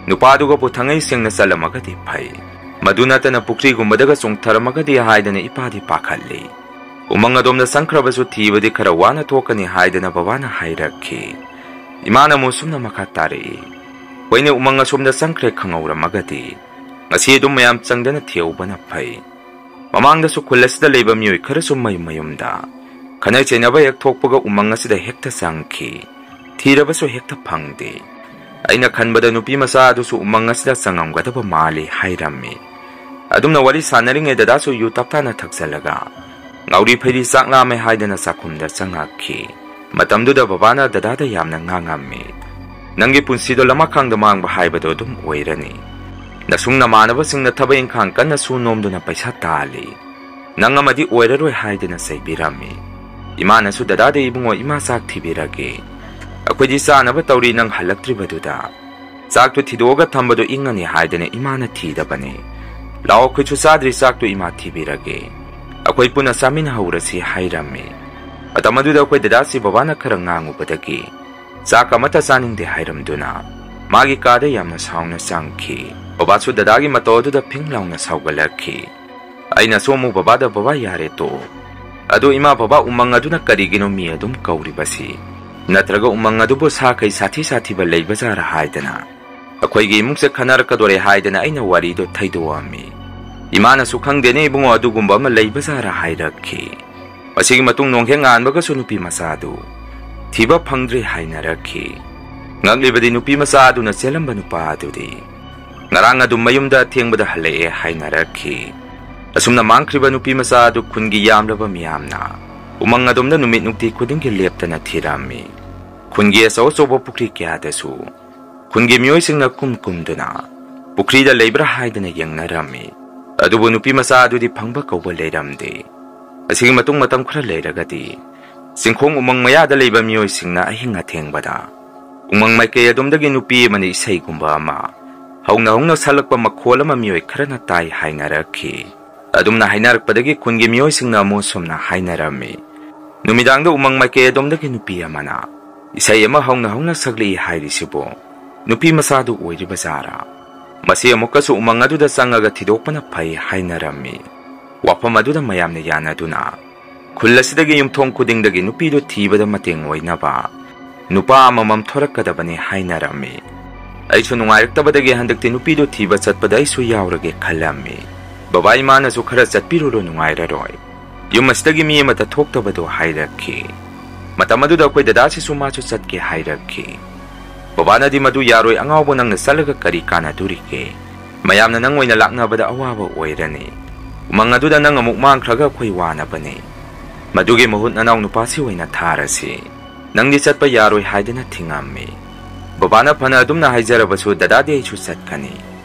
ꯅꯨꯄꯥꯗꯨꯒ ꯄꯨꯊꯉꯩ ꯁꯦꯡꯅ ꯆꯠꯂꯝꯃꯒꯗꯤ ꯐꯩ, ꯃꯗꯨ ꯅꯠꯇꯅ ꯄꯨꯈ꯭ꯔꯤꯒꯨꯝꯕꯗꯒ ꯆꯣꯡꯊꯔꯝꯃꯒꯗꯤ ꯍꯥꯏꯗꯅ ꯏꯄꯥꯗꯤ ꯄꯥꯈꯠꯂꯤ꯫ ꯎꯃꯪ ꯑꯗꯣꯝꯗ ꯆꯪꯈ꯭ꯔꯕꯁꯨ ꯊꯤꯕꯗꯤ ꯈꯔ ꯋꯥꯅ ꯊꯣꯛꯀꯅꯤ ꯍꯥꯏꯗꯅ ꯕꯕꯥꯅ ꯍꯥꯏꯔꯛꯈꯤ꯫ ꯏꯃꯥꯅ ꯑꯃꯨꯛ ꯁꯨꯝꯅ ꯃꯈꯥ ꯇꯥꯔꯛꯏ, "ꯍꯣꯏꯅꯦ, ꯎꯃꯪ ꯑꯁꯣꯝꯗ ꯆꯪꯈ꯭ꯔꯦ ꯈꯪꯍꯧꯔꯝꯃꯒꯗꯤ ꯉꯁꯤ ꯑꯗꯨꯝ ꯃꯌꯥꯝ ꯆꯪꯗꯅ ꯊꯤꯍꯧꯕꯅ ꯐꯩ꯫ ꯃꯃꯥꯡꯗꯁꯨ ꯈꯨꯜ ꯑꯁꯤꯗ ꯂꯩꯕ ꯃꯤꯑꯣꯏ ꯈꯔꯁꯨ ꯃꯌꯨꯝ ꯃꯌꯨꯝꯗ ꯈꯠꯅ ꯆꯩꯅꯕ ꯍꯦꯛ ꯊꯣꯛꯄꯒ ꯎꯃꯪ ꯑꯁꯤꯗ ꯍꯦꯛꯇ ꯆꯪꯈꯤ, ꯊꯤꯔꯕꯁꯨ ꯍꯦꯛꯇ ꯐꯪꯗꯦ꯫ ꯑꯩꯅ ꯈꯟꯕꯗ ꯅꯨꯄꯤ ꯃꯆꯥ ꯑꯗꯨꯁꯨ ꯎꯃꯪ ꯑꯁꯤꯗ ꯆꯪꯉꯝꯒꯗꯕ ꯃꯥꯜꯂꯤ" ꯍꯥꯏꯔꯝꯃꯤ꯫ ꯑꯗꯨꯝꯅ ꯋꯥꯔꯤ ꯁꯥꯟꯅꯔꯤꯉꯩ ꯗꯗꯥꯁꯨ ꯌꯨ ꯇꯞꯇꯥꯅ ꯊꯛꯆꯜꯂꯒ ꯉꯥꯎꯔꯤ ꯐꯩꯔꯤ ꯆꯥꯛ ꯂꯥꯝꯃꯦ ꯍꯥꯏꯗꯅ ꯆꯥꯛꯈꯨꯝꯗ ꯆꯪꯉꯛꯈꯤ꯫ ꯃꯇꯝꯗꯨꯗ ꯕꯕꯥꯅ ꯗꯗꯥꯗ ꯌꯥꯝꯅ ꯉꯥꯡꯉꯝꯃꯤ, "ꯅꯪꯒꯤ ꯄꯨꯟꯁꯤꯗꯣ ꯂꯃꯈꯥꯡꯗ ꯃꯥꯡꯕ ꯍꯥꯏꯕꯗꯣ ꯑꯗꯨꯝ ꯑꯣꯏꯔꯅꯤ꯫ ꯅꯁꯨꯡ ꯅꯃꯥꯟꯅꯕꯁꯤꯡꯅ ꯊꯕꯛ ꯏꯪꯈꯥꯡ ꯀꯟꯅ ꯁꯨ ꯅꯣꯝꯗꯨꯅ ꯄꯩꯁꯥ ꯇꯥꯜꯂꯤ꯫ ꯅꯪ ꯑꯃꯗꯤ ꯑꯣꯏꯔꯔꯣꯏ" ꯍꯥꯏꯗꯅ ꯆꯩꯕꯤꯔꯝꯃꯤ꯫ ꯏꯃꯥꯅꯁꯨ, "ꯗꯗꯥꯗꯤ ꯏꯕꯨꯡꯉꯣ, ꯏꯃꯥ ꯆꯥꯛ ꯊꯤꯕꯤꯔꯒꯦ꯫ ꯑꯩꯈꯣꯏꯗꯤ ꯆꯥꯅꯕ ꯇꯧꯔꯤ, ꯅꯪ ꯍꯜꯂꯛꯇ꯭ꯔꯤꯕꯗꯨꯗ꯫ ꯆꯥꯛꯇꯨ ꯊꯤꯗꯣꯛꯑꯒ ꯊꯝꯕꯗꯨ ꯏꯪꯉꯅꯤ" ꯍꯥꯏꯗꯅ ꯏꯃꯥꯅ ꯊꯤꯗꯕꯅꯤ꯫ "ꯂꯥꯛꯑꯣ, ꯑꯩꯈꯣꯏꯁꯨ ꯆꯥꯗ꯭ꯔꯤ, ꯆꯥꯛꯇꯨ ꯏꯃꯥ ꯊꯤꯕꯤꯔꯒꯦ꯫ ꯑꯩꯈꯣꯏ ꯄꯨꯟꯅ ꯆꯥꯃꯤꯟꯅꯍꯧꯔꯁꯤ" ꯍꯥꯏꯔꯝꯃꯤ꯫ ꯃꯇꯝ ꯑꯗꯨꯗ ꯑꯩꯈꯣꯏ ꯗꯗꯥꯁꯤ ꯕꯕꯥꯅ ꯈꯔ ꯉꯥꯡꯉꯨꯕꯗꯒꯤ ꯆꯥꯛ ꯑꯃꯠꯇ ꯆꯥꯅꯤꯡꯗꯦ ꯍꯥꯏꯔꯝꯗꯨꯅ ꯃꯥꯒꯤ ꯀꯥꯗ ꯌꯥꯝꯅ ꯁꯥꯎꯅ ꯆꯪꯈꯤ꯫ ꯕꯕꯥꯁꯨ ꯗꯗꯥꯒꯤ ꯃꯇꯧ ꯑꯗꯨꯗ ꯐꯤꯡ ꯂꯥꯎꯅ ꯁꯥꯎꯒꯠꯂꯛꯈꯤ꯫ ꯑꯩꯅꯁꯨ ꯑꯃꯨꯛ ꯕꯕꯥꯗ, "ꯕꯕꯥ, ꯌꯥꯔꯦ, ꯇꯣꯛꯑꯣ꯫ ꯑꯗꯨ ꯏꯃꯥ, ꯕꯕꯥ, ꯎꯃꯪ ꯑꯗꯨꯅ ꯀꯔꯤꯒꯤꯅꯣ ꯃꯤ ꯑꯗꯨꯝ ꯀꯧꯔꯤꯕꯁꯤ? ꯅꯠꯇ꯭ꯔꯒ ꯎꯃꯪ ꯑꯗꯨꯕꯨ ꯁꯥ ꯀꯩ ꯁꯥꯊꯤ ꯁꯥꯊꯤꯕ ꯂꯩꯕꯖꯥꯔꯥ ꯍꯥꯏꯗꯅ ꯑꯩꯈꯣꯏꯒꯤ ꯏꯃꯨꯡꯁꯦ ꯈꯟꯅꯔꯛꯀꯗꯣꯔꯦ" ꯍꯥꯏꯗꯅ ꯑꯩꯅ ꯋꯥꯔꯤꯗꯣ ꯊꯩꯗꯣꯛꯑꯝꯃꯤ꯫ ꯏꯃꯥꯅꯁꯨ, "ꯈꯪꯗꯦꯅꯦ ꯏꯕꯨꯡꯉꯣ, ꯑꯗꯨꯒꯨꯝꯕ ꯑꯃ ꯂꯩꯕꯖꯥꯔꯥ?" ꯍꯥꯏꯔꯛꯈꯤ꯫ ꯃꯁꯤꯒꯤ ꯃꯇꯨꯡ ꯅꯣꯡꯍꯦꯛ ꯉꯥꯟꯕꯒꯁꯨ ꯅꯨꯄꯤ ꯃꯆꯥꯗꯨ ꯊꯤꯕ ꯐꯪꯗ꯭ꯔꯦ ꯍꯥꯏꯅꯔꯛꯈꯤ꯫ ꯉꯛꯂꯤꯕꯗꯤ ꯅꯨꯄꯤ ꯃꯆꯥ ꯑꯗꯨꯅ ꯆꯦꯜꯂꯝꯕ ꯅꯨꯄꯥ ꯑꯗꯨꯗꯤ ꯉꯔꯥꯡ ꯑꯗꯨꯝ ꯃꯌꯨꯝꯗ ꯑꯊꯦꯡꯕꯗ ꯍꯜꯂꯛꯑꯦ ꯍꯥꯏꯅꯔꯛꯈꯤ꯫ ꯑꯁꯨꯝꯅ ꯃꯥꯡꯈ꯭ꯔꯤꯕ ꯅꯨꯄꯤ ꯃꯆꯥ ꯑꯗꯨ ꯈꯨꯟꯒꯤ ꯌꯥꯝꯂꯕ ꯃꯤꯌꯥꯝꯅ ꯎꯃꯪ ꯑꯗꯣꯝꯗ ꯅꯨꯃꯤꯠ ꯅꯨꯡꯇꯤ ꯈꯨꯗꯤꯡꯒꯤ ꯂꯦꯞꯇꯅ ꯊꯤꯔꯝꯃꯤ꯫ ꯈꯨꯟꯒꯤ ꯑꯆꯧ ꯑꯆꯧꯕ ꯄꯨꯈ꯭ꯔꯤ ꯀꯌꯥꯗꯁꯨ ꯈꯨꯟꯒꯤ ꯃꯤꯑꯣꯏꯁꯤꯡꯅ ꯀꯨꯝ ꯀꯨꯝꯗꯨꯅ ꯄꯨꯈ꯭ꯔꯤꯗ ꯂꯩꯕ꯭ꯔꯥ ꯍꯥꯏꯗꯅ ꯌꯦꯡꯅꯔꯝꯃꯤ꯫ ꯑꯗꯨꯕꯨ ꯅꯨꯄꯤ ꯃꯆꯥ ꯑꯗꯨꯗꯤ ꯐꯪꯕ ꯀꯧꯕ ꯂꯩꯔꯝꯗꯦ꯫ ꯑꯁꯤꯒꯤ ꯃꯇꯨꯡ ꯃꯇꯝ ꯈꯔ ꯂꯩꯔꯒꯗꯤ ꯆꯤꯡꯈꯣꯡ ꯎꯃꯪ ꯃꯌꯥꯗ ꯂꯩꯕ ꯃꯤꯑꯣꯏꯁꯤꯡꯅ ꯑꯍꯤꯡ ꯑꯊꯦꯡꯕꯗ ꯎꯃꯪ ꯃꯥꯏꯀꯩ ꯑꯗꯣꯝꯗꯒꯤ ꯅꯨꯄꯤ ꯑꯃꯅ ꯏꯁꯩꯒꯨꯝꯕ ꯑꯃ ꯍꯧꯅ ꯍꯧꯅ ꯁꯛꯂꯛꯄ ꯃꯈꯣꯜ ꯑꯃ ꯃꯤꯑꯣꯏ ꯈꯔꯅ ꯇꯥꯏ ꯍꯥꯏꯅꯔꯛꯈꯤ꯫ ꯑꯗꯨꯝꯅ ꯍꯥꯏꯅꯔꯛꯄꯗꯒꯤ ꯈꯨꯟꯒꯤ ꯃꯤꯑꯣꯏꯁꯤꯡꯅ ꯑꯃꯨꯛ ꯑꯁꯨꯝꯅ ꯍꯥꯏꯅꯔꯝꯃꯤ, "ꯅꯨꯃꯤꯗꯥꯡꯗ ꯎꯃꯪ ꯃꯥꯏꯀꯩ ꯑꯗꯣꯝꯗꯒꯤ ꯅꯨꯄꯤ ꯑꯃꯅ ꯏꯁꯩ ꯑꯃ ꯍꯧꯅ ꯍꯧꯅ ꯁꯛꯂꯛꯏ ꯍꯥꯏꯔꯤꯁꯤꯕꯨ ꯅꯨꯄꯤ ꯃꯆꯥꯗꯨ ꯑꯣꯏꯔꯤꯕ ꯖꯥꯔꯥ? ꯃꯁꯤ ꯑꯃꯨꯛꯀꯁꯨ ꯎꯃꯪ ꯑꯗꯨꯗ ꯆꯪꯉꯒ ꯊꯤꯗꯣꯛꯄꯅ ꯐꯩ" ꯍꯥꯏꯅꯔꯝꯃꯤ꯫ ꯋꯥꯐꯝ ꯑꯗꯨꯗ ꯃꯌꯥꯝꯅ ꯌꯥꯅꯗꯨꯅ ꯈꯨꯜ ꯑꯁꯤꯗꯒꯤ ꯌꯨꯝꯊꯣꯡ ꯈꯨꯗꯤꯡꯗꯒꯤ ꯅꯨꯄꯤꯗꯨ ꯊꯤꯕꯗ ꯃꯇꯦꯡ ꯑꯣꯏꯅꯕ ꯅꯨꯄꯥ ꯑꯃꯃꯝ ꯊꯣꯔꯛꯀꯗꯕꯅꯤ ꯍꯥꯏꯅꯔꯝꯃꯤ꯫ ꯑꯩꯁꯨ ꯅꯨꯡꯉꯥꯏꯔꯛꯇꯕꯗꯒꯤ ꯍꯟꯗꯛꯇꯤ ꯅꯨꯄꯤꯗꯨ ꯊꯤꯕ ꯆꯠꯄꯗ ꯑꯩꯁꯨ ꯌꯥꯎꯔꯒꯦ ꯈꯜꯂꯝꯃꯤ꯫ ꯕꯕꯥ ꯏꯃꯥꯅꯁꯨ "ꯈꯔ ꯆꯠꯄꯤꯔꯨꯔꯣ, ꯅꯨꯡꯉꯥꯏꯔꯔꯣꯏ꯫ ꯌꯨꯝ ꯑꯁꯤꯗꯒꯤ ꯃꯤ ꯑꯃꯠꯇ ꯊꯣꯛꯇꯕꯗꯣ" ꯍꯥꯏꯔꯛꯈꯤ꯫ ꯃꯇꯝ ꯑꯗꯨꯗ ꯑꯩꯈꯣꯏ ꯗꯗꯥꯁꯤꯁꯨ ꯃꯥꯁꯨ ꯆꯠꯀꯦ ꯍꯥꯏꯔꯛꯈꯤ꯫ ꯕꯕꯥꯅꯗꯤ, "ꯃꯗꯨ ꯌꯥꯔꯣꯏ, ꯑꯉꯥꯎꯕ, ꯅꯪꯅ ꯆꯠꯂꯒ ꯀꯔꯤ ꯀꯥꯟꯅꯗꯣꯔꯤꯒꯦ? ꯃꯌꯥꯝꯅ ꯅꯪ ꯑꯣꯏꯅ ꯂꯥꯛꯅꯕꯗ ꯑꯋꯥꯕ ꯑꯣꯏꯔꯅꯤ꯫ ꯎꯃꯪ ꯑꯗꯨꯗ ꯅꯪ ꯑꯃꯨꯛ ꯃꯥꯡꯈ꯭ꯔꯒ ꯑꯩꯈꯣꯏ ꯋꯥꯅꯕꯅꯤ꯫ ꯃꯗꯨꯒꯤ ꯃꯍꯨꯠ ꯅꯅꯥꯎ ꯅꯨꯄꯥꯁꯤ ꯑꯣꯏꯅ ꯊꯥꯔꯁꯤ꯫ ꯅꯪꯗꯤ ꯆꯠꯄ ꯌꯥꯔꯣꯏ" ꯍꯥꯏꯗꯅ ꯊꯤꯡꯉꯝꯃꯤ꯫ ꯕꯕꯥꯅ ꯐꯅ ꯑꯗꯨꯝꯅ ꯍꯥꯏꯖꯔꯕꯁꯨ ꯗꯗꯥꯗꯤ "ꯑꯩꯁꯨ ꯆꯠꯀꯅꯤ,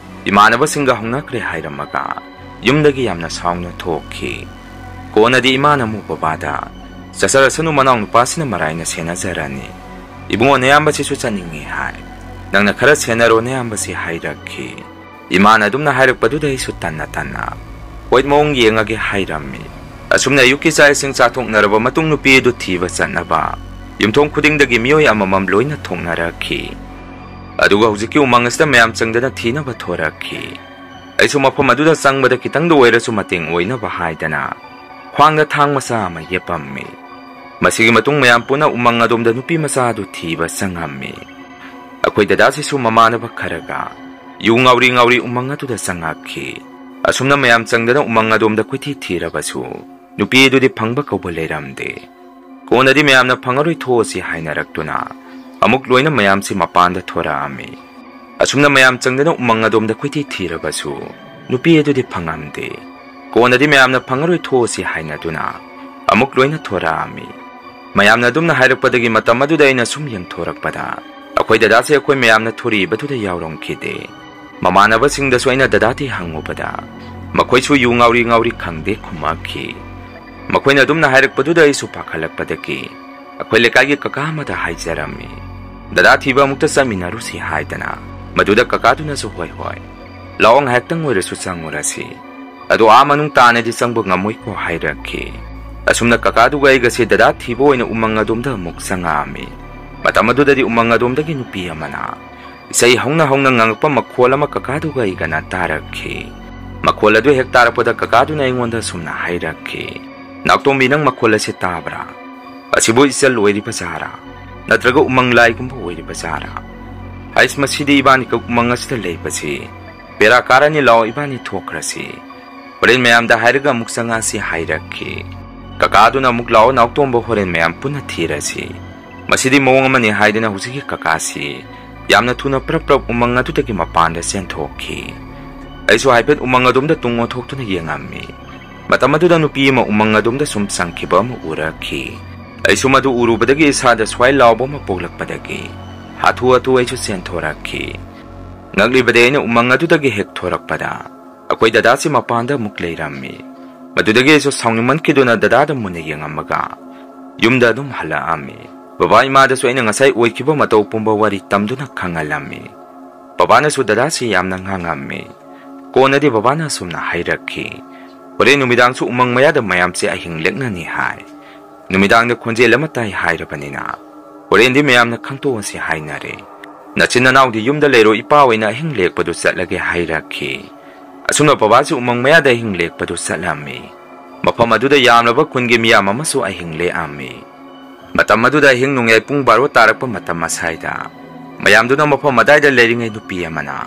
ꯏꯃꯥꯟꯅꯕꯁꯤꯡꯒ ꯍꯧꯅꯈ꯭ꯔꯦ" ꯍꯥꯏꯔꯝꯃꯒ ꯌꯨꯝꯗꯒꯤ ꯌꯥꯝꯅ ꯁꯥꯎꯅ ꯊꯣꯛꯈꯤ꯫ ꯀꯣꯟꯅꯗꯤ ꯏꯃꯥꯅ ꯑꯃꯨꯛ ꯕꯕꯥꯗ, "ꯆꯠꯆꯔꯁꯅꯨ, ꯃꯅꯥꯎ ꯅꯨꯄꯥꯁꯤꯅ ꯃꯔꯥꯏꯅ ꯁꯦꯟꯅꯖꯔꯅꯤ꯫ ꯏꯕꯨꯡꯉꯣ, ꯅꯌꯥꯝꯕꯁꯤꯁꯨ ꯆꯠꯅꯤꯡꯉꯤ ꯍꯥꯏ꯫ ꯅꯪꯅ ꯈꯔ ꯁꯦꯟꯅꯔꯣ ꯅꯌꯥꯝꯕꯁꯤ" ꯍꯥꯏꯔꯛꯈꯤ꯫ ꯏꯃꯥꯅ ꯑꯗꯨꯝꯅ ꯍꯥꯏꯔꯛꯄꯗꯨꯗ ꯑꯩꯁꯨ ꯇꯟꯅ ꯇꯟꯅ, "ꯍꯣꯏ, ꯃꯑꯣꯡ ꯌꯦꯡꯉꯒꯦ" ꯍꯥꯏꯔꯝꯃꯤ꯫ ꯑꯁꯨꯝꯅ ꯑꯌꯨꯛꯀꯤ ꯆꯥꯛ ꯏꯁꯤꯡ ꯆꯥꯊꯣꯛꯅꯔꯕ ꯃꯇꯨꯡ ꯅꯨꯄꯤ ꯑꯗꯨ ꯊꯤꯕ ꯆꯠꯅꯕ ꯌꯨꯝꯊꯣꯡ ꯈꯨꯗꯤꯡꯗꯒꯤ ꯃꯤꯑꯣꯏ ꯑꯃꯃꯝ ꯂꯣꯏꯅ ꯊꯣꯛꯅꯔꯛꯈꯤ꯫ ꯑꯗꯨꯒ ꯍꯧꯖꯤꯛꯀꯤ ꯎꯃꯪ ꯑꯁꯤꯗ ꯃꯌꯥꯝ ꯆꯪꯗꯅ ꯊꯤꯅꯕ ꯊꯣꯔꯛꯈꯤ꯫ ꯑꯩꯁꯨ ꯃꯐꯝ ꯑꯗꯨꯗ ꯆꯪꯕꯗ ꯈꯤꯇꯪꯗ ꯑꯣꯏꯔꯁꯨ ꯃꯇꯦꯡ ꯑꯣꯏꯅꯕ ꯍꯥꯏꯗꯅ ꯈ꯭ꯋꯥꯡꯗ ꯊꯥꯡ ꯃꯆꯥ ꯑꯃ ꯌꯦꯞꯄꯝꯃꯤ꯫ ꯃꯁꯤꯒꯤ ꯃꯇꯨꯡ ꯃꯌꯥꯝ ꯄꯨꯟꯅ ꯎꯃꯪ ꯑꯗꯣꯝꯗ ꯅꯨꯄꯤ ꯃꯆꯥ ꯑꯗꯨ ꯊꯤꯕ ꯆꯪꯉꯝꯃꯤ꯫ ꯑꯩꯈꯣꯏ ꯗꯗꯥꯁꯤꯁꯨ ꯃꯃꯥꯟꯅꯕ ꯈꯔꯒ ꯌꯨ ꯉꯥꯎꯔꯤ ꯉꯥꯎꯔꯤ ꯎꯃꯪ ꯑꯗꯨꯗ ꯆꯪꯉꯛꯈꯤ꯫ ꯑꯁꯨꯝꯅ ꯃꯌꯥꯝ ꯆꯪꯗꯅ ꯎꯃꯪ ꯑꯗꯣꯝꯗ ꯀꯣꯏꯊꯤ ꯊꯤꯔꯕꯁꯨ ꯅꯨꯄꯤ ꯑꯗꯨꯗꯤ ꯐꯪꯕ ꯀꯧꯕ ꯂꯩꯔꯝꯗꯦ꯫ ꯀꯣꯟꯅꯗꯤ ꯃꯌꯥꯝꯅ "ꯐꯪꯉꯔꯣꯏ, ꯊꯣꯛꯑꯁꯤ" ꯍꯥꯏꯅꯔꯛꯇꯨꯅ ꯑꯃꯨꯛ ꯂꯣꯏꯅ ꯃꯌꯥꯝꯁꯤ ꯃꯄꯥꯟꯗ ꯊꯣꯔꯛꯑꯝꯃꯤ꯫ ꯑꯁꯨꯝꯅ ꯃꯌꯥꯝ ꯆꯪꯗꯅ ꯎꯃꯪ ꯑꯗꯣꯝꯗ ꯀꯣꯏꯊꯤ ꯊꯤꯔꯕꯁꯨ ꯅꯨꯄꯤ ꯑꯗꯨꯗꯤ ꯐꯪꯉꯝꯗꯦ꯫ ꯀꯣꯟꯅꯗꯤ ꯃꯌꯥꯝꯅ "ꯐꯪꯉꯔꯣꯏ, ꯊꯣꯛꯑꯁꯤ" ꯍꯥꯏꯅꯗꯨꯅ ꯑꯃꯨꯛ ꯂꯣꯏꯅ ꯊꯣꯔꯛꯑꯝꯃꯤ꯫ ꯃꯌꯥꯝꯅ ꯑꯗꯨꯝꯅ ꯍꯥꯏꯔꯛꯄꯗꯒꯤ ꯃꯇꯝ ꯑꯗꯨꯗ ꯑꯩꯅ ꯁꯨꯝ ꯌꯦꯡꯊꯣꯔꯛꯄꯗ ꯑꯩꯈꯣꯏ ꯗꯗꯥꯁꯦ ꯑꯩꯈꯣꯏ ꯃꯌꯥꯝꯅ ꯊꯣꯔꯛꯏꯕꯗꯨꯗ ꯌꯥꯎꯔꯝꯈꯤꯗꯦ꯫ ꯃꯃꯥꯟꯅꯕꯁꯤꯡꯗꯁꯨ ꯑꯩꯅ ꯗꯗꯥꯗꯤ ꯍꯪꯉꯨꯕꯗ, ꯃꯈꯣꯏꯁꯨ ꯌꯨ ꯉꯥꯎꯔꯤ ꯉꯥꯎꯔꯤ ꯈꯪꯗꯦ ꯈꯨꯝꯃꯛꯈꯤ꯫ ꯃꯈꯣꯏꯅ ꯑꯗꯨꯝꯅ ꯍꯥꯏꯔꯛꯄꯗꯨꯗ ꯑꯩꯁꯨ ꯄꯥꯈꯠꯂꯛꯄꯗꯒꯤ ꯑꯩꯈꯣꯏ ꯂꯩꯀꯥꯏꯒꯤ ꯀꯀꯥ ꯑꯃꯗ ꯍꯥꯏꯖꯔꯝꯃꯤ, "ꯗꯗꯥ ꯊꯤꯕ ꯑꯃꯨꯛꯇ ꯆꯠꯃꯤꯟꯅꯔꯨꯁꯤ" ꯍꯥꯏꯗꯅ꯫ ꯃꯗꯨꯗ ꯀꯀꯥꯗꯨꯅꯁꯨ, "ꯍꯣꯏ, ꯍꯣꯏ, ꯂꯥꯛꯑꯣ, ꯉꯥꯏꯍꯥꯛꯇꯪ ꯑꯣꯏꯔꯁꯨ ꯆꯪꯉꯨꯔꯁꯤ꯫ ꯑꯗꯣ ꯑꯥ ꯃꯅꯨꯡ ꯇꯥꯅꯗꯤ ꯆꯪꯕ ꯉꯝꯃꯣꯏꯀꯣ" ꯍꯥꯏꯔꯛꯈꯤ꯫ ꯑꯁꯨꯝꯅ ꯀꯀꯥꯗꯨꯒ ꯑꯩꯒꯁꯦ ꯗꯗꯥ ꯊꯤꯕ ꯑꯣꯏꯅ ꯎꯃꯪ ꯑꯗꯣꯝꯗ ꯑꯃꯨꯛ ꯆꯪꯉꯛꯑꯝꯃꯤ꯫ ꯃꯇꯝ ꯑꯗꯨꯗꯗꯤ ꯎꯃꯪ ꯑꯗꯣꯝꯗꯒꯤ ꯅꯨꯄꯤ ꯑꯃꯅ ꯏꯁꯩ ꯍꯧꯅ ꯍꯧꯅ ꯉꯪꯉꯛꯄ ꯃꯈꯣꯜ ꯑꯃ ꯀꯀꯥꯗꯨꯒ ꯑꯩꯒꯅ ꯇꯥꯔꯛꯈꯤ꯫ ꯃꯈꯣꯜ ꯑꯗꯨ ꯍꯦꯛ ꯇꯥꯔꯛꯄꯗ ꯀꯀꯥꯗꯨꯅ ꯑꯩꯉꯣꯟꯗ ꯁꯨꯝꯅ ꯍꯥꯏꯔꯛꯈꯤ, "ꯅꯥꯎꯇꯣꯝꯕꯤ, ꯅꯪ ꯃꯈꯣꯜ ꯑꯁꯤ ꯇꯥꯕ꯭ꯔꯥ? ꯑꯁꯤꯕꯨ ꯏꯆꯜ ꯑꯣꯏꯔꯤꯕ ꯖꯥꯔꯥ? ꯅꯠꯇ꯭ꯔꯒ ꯎꯃꯪ ꯂꯥꯏꯒꯨꯝꯕ ꯑꯣꯏꯔꯤꯕ ꯖꯥꯔꯥ? ꯍꯩꯁ, ꯃꯁꯤꯗꯤ ꯏꯕꯥꯅꯤꯈꯛ ꯎꯃꯪ ꯑꯁꯤꯗ ꯂꯩꯕꯁꯤ ꯕꯦꯔꯥ ꯀꯥꯔꯅꯤ, ꯂꯥꯛꯑꯣ ꯏꯕꯥꯅꯤ ꯊꯣꯛꯈ꯭ꯔꯁꯤ꯫ ꯍꯣꯔꯦꯟ ꯃꯌꯥꯝꯗ ꯍꯥꯏꯔꯒ ꯑꯃꯨꯛ ꯆꯪꯉꯛꯁꯤ" ꯍꯥꯏꯔꯛꯈꯤ꯫ ꯀꯀꯥꯗꯨꯅ ꯑꯃꯨꯛ, "ꯂꯥꯛꯑꯣ ꯅꯥꯎꯇꯣꯝꯕ, ꯍꯣꯔꯦꯟ ꯃꯌꯥꯝ ꯄꯨꯟꯅ ꯊꯤꯔꯁꯤ꯫ ꯃꯁꯤꯗꯤ ꯃꯑꯣꯡ ꯑꯃꯅꯤ" ꯍꯥꯏꯗꯨꯅ ꯍꯧꯖꯤꯛꯀꯤ ꯀꯀꯥꯁꯤ ꯌꯥꯝꯅ ꯊꯨꯅ ꯄ꯭ꯔꯞ ꯄ꯭ꯔꯞ ꯎꯃꯪ ꯑꯗꯨꯗꯒꯤ ꯃꯄꯥꯟꯗ ꯆꯦꯟꯊꯣꯛꯈꯤ꯫ ꯑꯩꯁꯨ ꯍꯥꯏꯐꯦꯠ ꯎꯃꯪ ꯑꯗꯣꯝꯗ ꯇꯨꯡ ꯑꯣꯟꯊꯣꯛꯇꯨꯅ ꯌꯦꯡꯉꯝꯃꯤ꯫ ꯃꯇꯝ ꯑꯗꯨꯗ ꯅꯨꯄꯤ ꯑꯃ ꯎꯃꯪ ꯑꯗꯣꯝꯗ ꯁꯨꯝ ꯆꯪꯈꯤꯕ ꯑꯃ ꯎꯔꯛꯈꯤ꯫ ꯑꯩꯁꯨ ꯃꯗꯨ ꯎꯔꯨꯕꯗꯒꯤ ꯏꯁꯥꯗ ꯁ꯭ꯋꯥꯏ ꯂꯥꯎꯕ ꯑꯃ ꯄꯣꯛꯂꯛꯄꯗꯒꯤ ꯍꯥꯊꯨ ꯍꯥꯊꯨ ꯑꯩꯁꯨ ꯆꯦꯟꯊꯣꯔꯛꯈꯤ꯫ ꯉꯛꯂꯤꯕꯗꯤ ꯑꯩꯅ ꯎꯃꯪ ꯑꯗꯨꯗꯒꯤ ꯍꯦꯛ ꯊꯣꯔꯛꯄꯗ ꯑꯩꯈꯣꯏ ꯗꯗꯥꯁꯤ ꯃꯄꯥꯟꯗ ꯑꯃꯨꯛ ꯂꯩꯔꯝꯃꯤ꯫ ꯃꯗꯨꯗꯒꯤ ꯑꯩꯁꯨ ꯁꯥꯎꯅꯤꯡꯃꯟꯈꯤꯗꯨꯅ ꯗꯗꯥꯗ ꯃꯨꯟꯅ ꯌꯦꯡꯉꯝꯃꯒ ꯌꯨꯝꯗ ꯑꯗꯨꯝ ꯍꯜꯂꯛꯑꯝꯃꯤ꯫ ꯕꯕꯥ ꯏꯃꯥꯗꯁꯨ ꯑꯩꯅ ꯉꯁꯥꯏ ꯑꯣꯏꯈꯤꯕ ꯃꯇꯧ ꯄꯨꯝꯕ ꯋꯥꯔꯤ ꯇꯝꯗꯨꯅ ꯈꯪꯍꯜꯂꯝꯃꯤ꯫ ꯕꯕꯥꯅꯁꯨ ꯗꯗꯥꯁꯤ ꯌꯥꯝꯅ ꯉꯥꯡꯉꯝꯃꯤ꯫ ꯀꯣꯟꯅꯗꯤ ꯕꯕꯥꯅ ꯑꯁꯨꯝꯅ ꯍꯥꯏꯔꯛꯈꯤ, "ꯍꯣꯔꯦꯟ ꯅꯨꯃꯤꯗꯥꯡꯁꯨ ꯎꯃꯪ ꯃꯌꯥꯗ ꯃꯌꯥꯝꯁꯦ ꯑꯍꯤꯡ ꯂꯦꯛꯅꯅꯤ ꯍꯥꯏ꯫ ꯅꯨꯃꯤꯗꯥꯡꯗ ꯈꯣꯟꯖꯦꯜ ꯑꯃ ꯇꯥꯏ ꯍꯥꯏꯔꯕꯅꯤꯅ, ꯍꯣꯔꯦꯟꯗꯤ ꯃꯌꯥꯝꯅ ꯈꯪꯇꯣꯛꯑꯁꯤ ꯍꯥꯏꯅꯔꯦ꯫ ꯅꯆꯤꯟ ꯅꯅꯥꯎꯗꯤ ꯌꯨꯝꯗ ꯂꯩꯔꯣ, ꯏꯄꯥ ꯑꯣꯏꯅ ꯑꯍꯤꯡ ꯂꯦꯛꯄꯗꯨ ꯆꯠꯂꯒꯦ" ꯍꯥꯏꯔꯛꯈꯤ꯫ ꯑꯁꯨꯝꯅ ꯕꯕꯥꯁꯨ ꯎꯃꯪ ꯃꯌꯥꯗ ꯑꯍꯤꯡ ꯂꯦꯛꯄꯗꯨ ꯆꯠꯂꯝꯃꯤ꯫ ꯃꯐꯝ ꯑꯗꯨꯗ ꯌꯥꯝꯂꯕ ꯈꯨꯟꯒꯤ ꯃꯤꯌꯥꯝ ꯑꯃꯁꯨ ꯑꯍꯤꯡ ꯂꯦꯛꯑꯝꯃꯤ꯫ ꯃꯇꯝ ꯑꯗꯨꯗ ꯑꯍꯤꯡ ꯅꯣꯡꯌꯥꯏ ꯄꯨꯡ ꯕꯥꯔꯣ ꯇꯥꯔꯛꯄ ꯃꯇꯝ ꯑꯁꯥꯏꯗ ꯃꯌꯥꯝꯗꯨꯅ ꯃꯐꯝ ꯑꯗꯥꯏꯗ ꯂꯩꯔꯤꯉꯩ ꯅꯨꯄꯤ ꯑꯃꯅ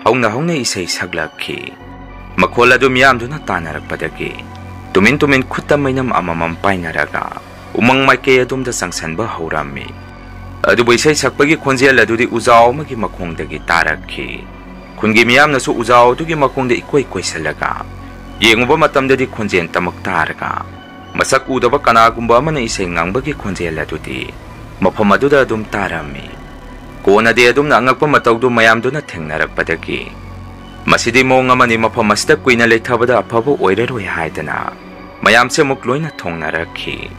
ꯍꯧꯅ ꯍꯧꯅ ꯏꯁꯩ ꯁꯛꯂꯛꯈꯤ꯫ ꯃꯈꯣꯜ ꯑꯗꯨ ꯃꯤꯌꯥꯝꯗꯨꯅ ꯇꯥꯅꯔꯛꯄꯗꯒꯤ ꯇꯨꯃꯤꯟ ꯇꯨꯃꯤꯟ ꯈꯨꯠꯇ ꯃꯩꯅꯝ ꯑꯃꯃꯝ ꯄꯥꯏꯅꯔꯒ ꯎꯃꯪ ꯃꯥꯏꯀꯩ ꯑꯗꯣꯝꯗ ꯆꯪꯁꯟꯕ ꯍꯧꯔꯝꯃꯤ꯫ ꯑꯗꯨꯕꯨ ꯏꯁꯩ ꯁꯛꯄꯒꯤ ꯈꯣꯟꯖꯦꯜ ꯑꯗꯨꯗꯤ ꯎꯖꯥꯎ ꯑꯃꯒꯤ ꯃꯈꯣꯡꯗꯒꯤ ꯇꯥꯔꯛꯈꯤ꯫ ꯈꯨꯟꯒꯤ ꯃꯤꯌꯥꯝꯅꯁꯨ ꯎꯖꯥꯎ ꯑꯗꯨꯒꯤ ꯃꯈꯣꯡꯗ ꯏꯀꯣꯏ ꯀꯣꯏꯁꯜꯂꯒ ꯌꯦꯡꯉꯨꯕ ꯃꯇꯝꯗꯗꯤ ꯈꯣꯟꯖꯦꯜ ꯇꯃꯛ ꯇꯥꯔꯒ ꯃꯁꯛ ꯎꯗꯕ ꯀꯅꯥꯒꯨꯝꯕ ꯑꯃꯅ ꯏꯁꯩ ꯉꯪꯕꯒꯤ ꯈꯣꯟꯖꯦꯜ ꯑꯗꯨꯗꯤ ꯃꯐꯝ ꯑꯗꯨꯗ ꯑꯗꯨꯝ ꯇꯥꯔꯝꯃꯤ꯫ ꯀꯣꯟꯅꯗꯤ ꯑꯗꯨꯝꯅ ꯑꯉꯛꯄ ꯃꯇꯧꯗꯨ ꯃꯌꯥꯝꯗꯨꯅ ꯊꯦꯡꯅꯔꯛꯄꯗꯒꯤ, "ꯃꯁꯤꯗꯤ ꯃꯑꯣꯡ ꯑꯃꯅꯤ, ꯃꯐꯝ ꯑꯁꯤꯗ ꯀꯨꯏꯅ ꯂꯩꯊꯕꯗ ꯑꯐꯕ ꯑꯣꯏꯔꯔꯣꯏ" ꯍꯥꯏꯗꯅ ꯃꯌꯥꯝꯁꯦ ꯑꯃꯨꯛ ꯂꯣꯏꯅ ꯊꯣꯡꯅꯔꯛꯈꯤ꯫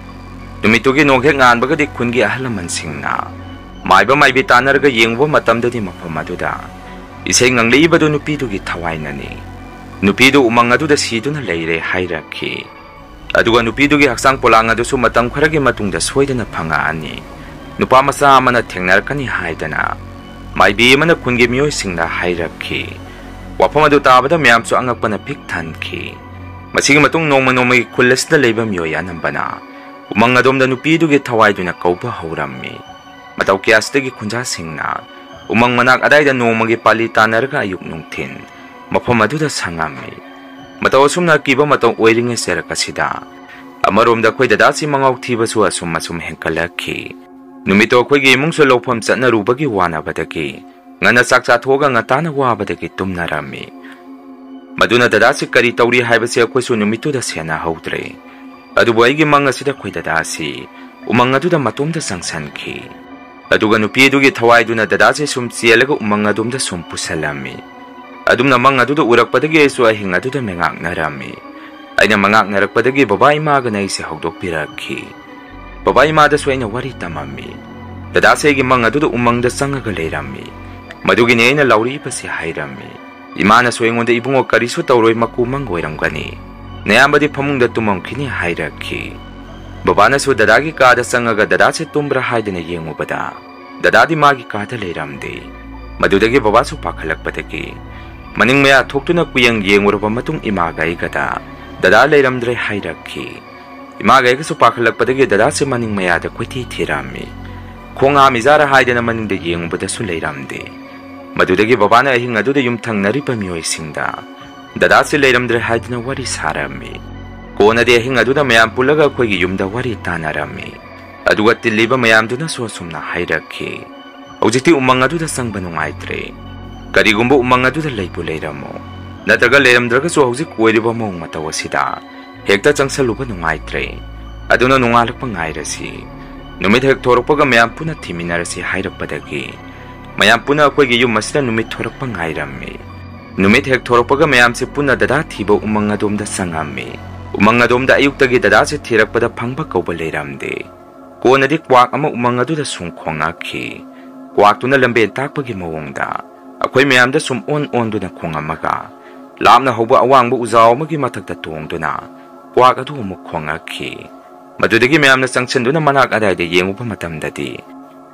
ꯅꯨꯃꯤꯠꯇꯨꯒꯤ ꯅꯣꯡ ꯍꯦꯛ ꯉꯥꯟꯕꯒꯗꯤ ꯈꯨꯟꯒꯤ ꯑꯍꯜ ꯂꯃꯟꯁꯤꯡꯅ ꯃꯥꯏꯕ ꯃꯥꯏꯕꯤ ꯇꯥꯟꯅꯔꯒ ꯌꯦꯡꯉꯨꯕ ꯃꯇꯝꯗꯗꯤ ꯃꯐꯝ ꯑꯗꯨꯗ ꯏꯁꯩ ꯉꯪꯂꯛꯏꯕꯗꯨ ꯅꯨꯄꯤꯗꯨꯒꯤ ꯊꯋꯥꯏꯅꯅꯤ꯫ ꯅꯨꯄꯤꯗꯨ ꯎꯃꯪ ꯑꯗꯨꯗ ꯁꯤꯗꯨꯅ ꯂꯩꯔꯦ ꯍꯥꯏꯔꯛꯈꯤ꯫ ꯑꯗꯨꯒ ꯅꯨꯄꯤꯗꯨꯒꯤ ꯍꯛꯆꯥꯡ ꯄꯣꯂꯥꯡ ꯑꯗꯨꯁꯨ ꯃꯇꯝ ꯈꯔꯒꯤ ꯃꯇꯨꯡꯗ ꯁꯣꯏꯗꯅ ꯐꯪꯉꯛꯑꯅꯤ꯫ ꯅꯨꯄꯥ ꯃꯆꯥ ꯑꯃꯅ ꯊꯦꯡꯅꯔꯛꯀꯅꯤ ꯍꯥꯏꯗꯅ ꯃꯥꯏꯕꯤ ꯑꯃꯅ ꯈꯨꯟꯒꯤ ꯃꯤꯑꯣꯏꯁꯤꯡꯗ ꯍꯥꯏꯔꯛꯈꯤ꯫ ꯋꯥꯐꯝ ꯑꯗꯨ ꯇꯥꯕꯗ ꯃꯌꯥꯝꯁꯨ ꯑꯉꯛꯄꯅ ꯄꯤꯛ ꯊꯟꯈꯤ꯫ ꯃꯁꯤꯒꯤ ꯃꯇꯨꯡ ꯅꯣꯡꯃ ꯅꯣꯡꯃꯒꯤ ꯈꯨꯜ ꯑꯁꯤꯗ ꯂꯩꯕ ꯃꯤꯑꯣꯏ ꯑꯅꯝꯕꯅ ꯎꯃꯪ ꯑꯗꯣꯝꯗ ꯅꯨꯄꯤꯗꯨꯒꯤ ꯊꯋꯥꯏꯗꯨꯅ ꯀꯧꯕ ꯍꯧꯔꯝꯃꯤ꯫ ꯃꯇꯧ ꯀꯌꯥꯁꯤꯗꯒꯤ ꯈꯨꯟꯖꯥꯁꯤꯡꯅ ꯎꯃꯪ ꯃꯅꯥꯛ ꯑꯗꯥꯏꯗ ꯅꯣꯡꯃꯒꯤ ꯄꯥꯂꯤ ꯇꯥꯅꯔꯒ ꯑꯌꯨꯛ ꯅꯨꯡꯊꯤꯟ ꯃꯐꯝ ꯑꯗꯨꯗ ꯁꯪꯉꯝꯃꯤ꯫ ꯃꯇꯧ ꯑꯁꯨꯝꯅ ꯑꯀꯤꯕ ꯃꯇꯧ ꯑꯣꯏꯔꯤꯉꯩ ꯆꯔꯛ ꯑꯁꯤꯗ ꯑꯃꯔꯣꯝꯗ ꯑꯩꯈꯣꯏ ꯗꯗꯥꯁꯤ ꯃꯉꯥꯎ ꯊꯤꯕꯁꯨ ꯑꯁꯨꯝ ꯑꯁꯨꯝ ꯍꯦꯟꯒꯠꯂꯛꯈꯤ꯫ ꯅꯨꯃꯤꯠꯇꯣ ꯑꯩꯈꯣꯏꯒꯤ ꯏꯃꯨꯡꯁꯨ ꯂꯧꯐꯝ ꯆꯠꯅꯔꯨꯕꯒꯤ ꯋꯥꯅꯕꯗꯒꯤ ꯉꯟꯅ ꯆꯥꯛ ꯆꯥꯊꯣꯛꯑꯒ ꯉꯟꯇꯥꯅ ꯋꯥꯕꯗꯒꯤ ꯇꯨꯝꯅꯔꯝꯃꯤ꯫ ꯃꯗꯨꯅ ꯗꯗꯥꯁꯤ ꯀꯔꯤ ꯇꯧꯔꯤ ꯍꯥꯏꯕꯁꯤ ꯑꯩꯈꯣꯏꯁꯨ ꯅꯨꯃꯤꯠꯇꯨꯗ ꯁꯦꯟꯅꯍꯧꯗ꯭ꯔꯦ꯫ ꯑꯗꯨꯕꯨ ꯑꯩꯒꯤ ꯃꯪ ꯑꯁꯤꯗ ꯑꯩꯈꯣꯏ ꯗꯗꯥꯁꯤ ꯎꯃꯪ ꯑꯗꯨꯗ ꯃꯇꯣꯝꯇ ꯆꯪꯁꯟꯈꯤ꯫ ꯑꯗꯨꯒ ꯅꯨꯄꯤ ꯑꯗꯨꯒꯤ ꯊꯋꯥꯏꯗꯨꯅ ꯗꯗꯥꯁꯦ ꯁꯨꯝ ꯆꯦꯜꯂꯒ ꯎꯃꯪ ꯑꯗꯣꯝꯗ ꯁꯨꯝ ꯄꯨꯁꯜꯂꯝꯃꯤ꯫ ꯑꯗꯨꯝꯅ ꯃꯪ ꯑꯗꯨꯗ ꯎꯔꯛꯄꯗꯒꯤ ꯑꯩꯁꯨ ꯑꯍꯤꯡ ꯑꯗꯨꯗ ꯃꯉꯥꯛꯅꯔꯝꯃꯤ꯫ ꯑꯩꯅ ꯃꯉꯥꯛꯅꯔꯛꯄꯗꯒꯤ ꯕꯕꯥ ꯏꯃꯥꯒꯅ ꯑꯩꯁꯦ ꯍꯧꯗꯣꯛꯄꯤꯔꯛꯈꯤ꯫ ꯕꯕꯥ ꯏꯃꯥꯗꯁꯨ ꯑꯩꯅ ꯋꯥꯔꯤ ꯇꯝꯃꯝꯃꯤ꯫ ꯗꯗꯥꯁꯦ ꯑꯩꯒꯤ ꯃꯪ ꯑꯗꯨꯗ ꯎꯃꯪꯗ ꯆꯪꯉꯒ ꯂꯩꯔꯝꯃꯤ꯫ ꯃꯗꯨꯒꯤꯅꯤ ꯑꯩꯅ ꯂꯥꯎꯔꯛꯏꯕꯁꯦ ꯍꯥꯏꯔꯝꯃꯤ꯫ ꯏꯃꯥꯅꯁꯨ ꯑꯩꯉꯣꯟꯗ, "ꯏꯕꯨꯡꯉꯣ, ꯀꯔꯤꯁꯨ ꯇꯧꯔꯣꯏ, ꯃꯀꯨ ꯃꯪ ꯑꯣꯏꯔꯝꯒꯅꯤ꯫ ꯅꯌꯥꯝꯕꯗꯤ ꯐꯃꯨꯡꯗ ꯇꯨꯝꯃꯝꯈꯤꯅꯤ" ꯍꯥꯏꯔꯛꯈꯤ꯫ ꯕꯕꯥꯅꯁꯨ ꯗꯗꯥꯒꯤ ꯀꯥꯗ ꯆꯪꯉꯒ ꯗꯗꯥꯁꯦ ꯇꯨꯝꯕ꯭ꯔꯥ ꯍꯥꯏꯗꯅ ꯌꯦꯡꯉꯨꯕꯗ ꯗꯗꯥꯗꯤ ꯃꯥꯒꯤ ꯀꯥꯗ ꯂꯩꯔꯝꯗꯦ꯫ ꯃꯗꯨꯗꯒꯤ ꯕꯕꯥꯁꯨ ꯄꯥꯈꯠꯂꯛꯄꯗꯒꯤ ꯃꯅꯤꯡ ꯃꯌꯥ ꯊꯣꯛꯇꯨꯅ ꯀꯨꯌꯦꯡ ꯌꯦꯡꯉꯨꯔꯕ ꯃꯇꯨꯡ ꯏꯃꯥꯒ ꯑꯩꯒꯗ ꯗꯗꯥ ꯂꯩꯔꯝꯗ꯭ꯔꯦ ꯍꯥꯏꯔꯛꯈꯤ꯫ ꯏꯃꯥꯒ ꯑꯩꯒꯁꯨ ꯄꯥꯈꯠꯂꯛꯄꯗꯒꯤ ꯗꯗꯥꯁꯦ ꯃꯅꯤꯡ ꯃꯌꯥꯗ ꯀꯣꯏꯊꯤ ꯊꯤꯔꯝꯃꯤ꯫ ꯈꯣꯡ ꯍꯥꯝꯃꯤꯖꯥꯔ ꯍꯥꯏꯗꯅ ꯃꯅꯤꯡꯗ ꯌꯦꯡꯉꯨꯕꯗꯁꯨ ꯂꯩꯔꯝꯗꯦ꯫ ꯃꯗꯨꯗꯒꯤ ꯕꯕꯥꯅ ꯑꯍꯤꯡ ꯑꯗꯨꯗ ꯌꯨꯝꯊꯪꯅꯔꯤꯕ ꯃꯤꯑꯣꯏꯁꯤꯡꯗ ꯗꯗꯥꯁꯤ ꯂꯩꯔꯝꯗ꯭ꯔꯦ ꯍꯥꯏꯗꯨꯅ ꯋꯥꯔꯤ ꯁꯥꯔꯝꯃꯤ꯫ ꯀꯣꯟꯅꯗꯤ ꯑꯍꯤꯡ ꯑꯗꯨꯗ ꯃꯌꯥꯝ ꯄꯨꯜꯂꯒ ꯑꯩꯈꯣꯏꯒꯤ ꯌꯨꯝꯗ ꯋꯥꯔꯤ ꯇꯥꯅꯔꯝꯃꯤ꯫ ꯑꯗꯨꯒ ꯇꯤꯜꯂꯤꯕ ꯃꯌꯥꯝꯗꯨꯅꯁꯨ ꯑꯁꯨꯝꯅ ꯍꯥꯏꯔꯛꯈꯤ, "ꯍꯧꯖꯤꯛꯇꯤ ꯎꯃꯪ ꯑꯗꯨꯗ ꯆꯪꯕ ꯅꯨꯡꯉꯥꯏꯇ꯭ꯔꯦ꯫ ꯀꯔꯤꯒꯨꯝꯕ ꯎꯃꯪ ꯑꯗꯨꯗ ꯂꯩꯕꯨ ꯂꯩꯔꯝꯃꯣ, ꯅꯠꯇ꯭ꯔꯒ ꯂꯩꯔꯝꯗ꯭ꯔꯒꯁꯨ ꯍꯧꯖꯤꯛ ꯑꯣꯏꯔꯤꯕ ꯃꯑꯣꯡ ꯃꯇꯧ ꯑꯁꯤꯗ ꯍꯦꯛꯇ ꯆꯪꯁꯜꯂꯨꯕ ꯅꯨꯡꯉꯥꯏꯇ꯭ꯔꯦ꯫ ꯑꯗꯨꯅ ꯅꯣꯡꯉꯥꯜꯂꯛꯄ ꯉꯥꯏꯔꯁꯤ꯫ ꯅꯨꯃꯤꯠ ꯍꯦꯛ ꯊꯣꯔꯛꯄꯒ ꯃꯌꯥꯝ ꯄꯨꯟꯅ ꯊꯤꯃꯤꯟꯅꯔꯁꯤ" ꯍꯥꯏꯔꯛꯄꯗꯒꯤ ꯃꯌꯥꯝ ꯄꯨꯟꯅ ꯑꯩꯈꯣꯏꯒꯤ ꯌꯨꯝ ꯑꯁꯤꯗ ꯅꯨꯃꯤꯠ ꯊꯣꯔꯛꯄ ꯉꯥꯏꯔꯝꯃꯤ꯫ ꯅꯨꯃꯤꯠ ꯍꯦꯛ ꯊꯣꯔꯛꯄꯒ ꯃꯌꯥꯝꯁꯦ ꯄꯨꯟꯅ ꯗꯗꯥ ꯊꯤꯕ ꯎꯃꯪ ꯑꯗꯣꯝꯗ ꯆꯪꯉꯝꯃꯤ꯫ ꯎꯃꯪ ꯑꯗꯣꯝꯗ ꯑꯌꯨꯛꯇꯒꯤ ꯗꯗꯥꯁꯦ ꯊꯤꯔꯛꯄꯗ ꯐꯪꯕ ꯀꯧꯕ ꯂꯩꯔꯝꯗꯦ꯫ ꯀꯣꯟꯅꯗꯤ ꯀ꯭ꯋꯥꯛ ꯑꯃ ꯎꯃꯪ ꯑꯗꯨꯗ ꯁꯨꯝ ꯈꯣꯡꯉꯛꯈꯤ꯫ ꯀ꯭ꯋꯥꯛꯇꯨꯅ ꯂꯝꯕꯦꯟ ꯇꯥꯛꯄꯒꯤ ꯃꯑꯣꯡꯗ ꯑꯩꯈꯣꯏ ꯃꯌꯥꯝꯗ ꯁꯨꯝ ꯑꯣꯟ ꯑꯣꯟꯗꯨꯅ ꯈꯣꯡꯉꯝꯃꯒ ꯂꯥꯞꯅ ꯍꯧꯕ ꯑꯋꯥꯡꯕ ꯎꯖꯥꯎ ꯑꯃꯒꯤ ꯃꯊꯛꯇ ꯇꯣꯡꯗꯨꯅ ꯀ꯭ꯋꯥꯛ ꯑꯗꯨ ꯑꯃꯨꯛ ꯈꯣꯡꯉꯛꯈꯤ꯫ ꯃꯗꯨꯗꯒꯤ ꯃꯌꯥꯝꯅ ꯆꯪꯁꯤꯟꯗꯨꯅ ꯃꯅꯥꯛ ꯑꯗꯥꯏꯗ ꯌꯦꯡꯉꯨꯕ ꯃꯇꯝꯗꯗꯤ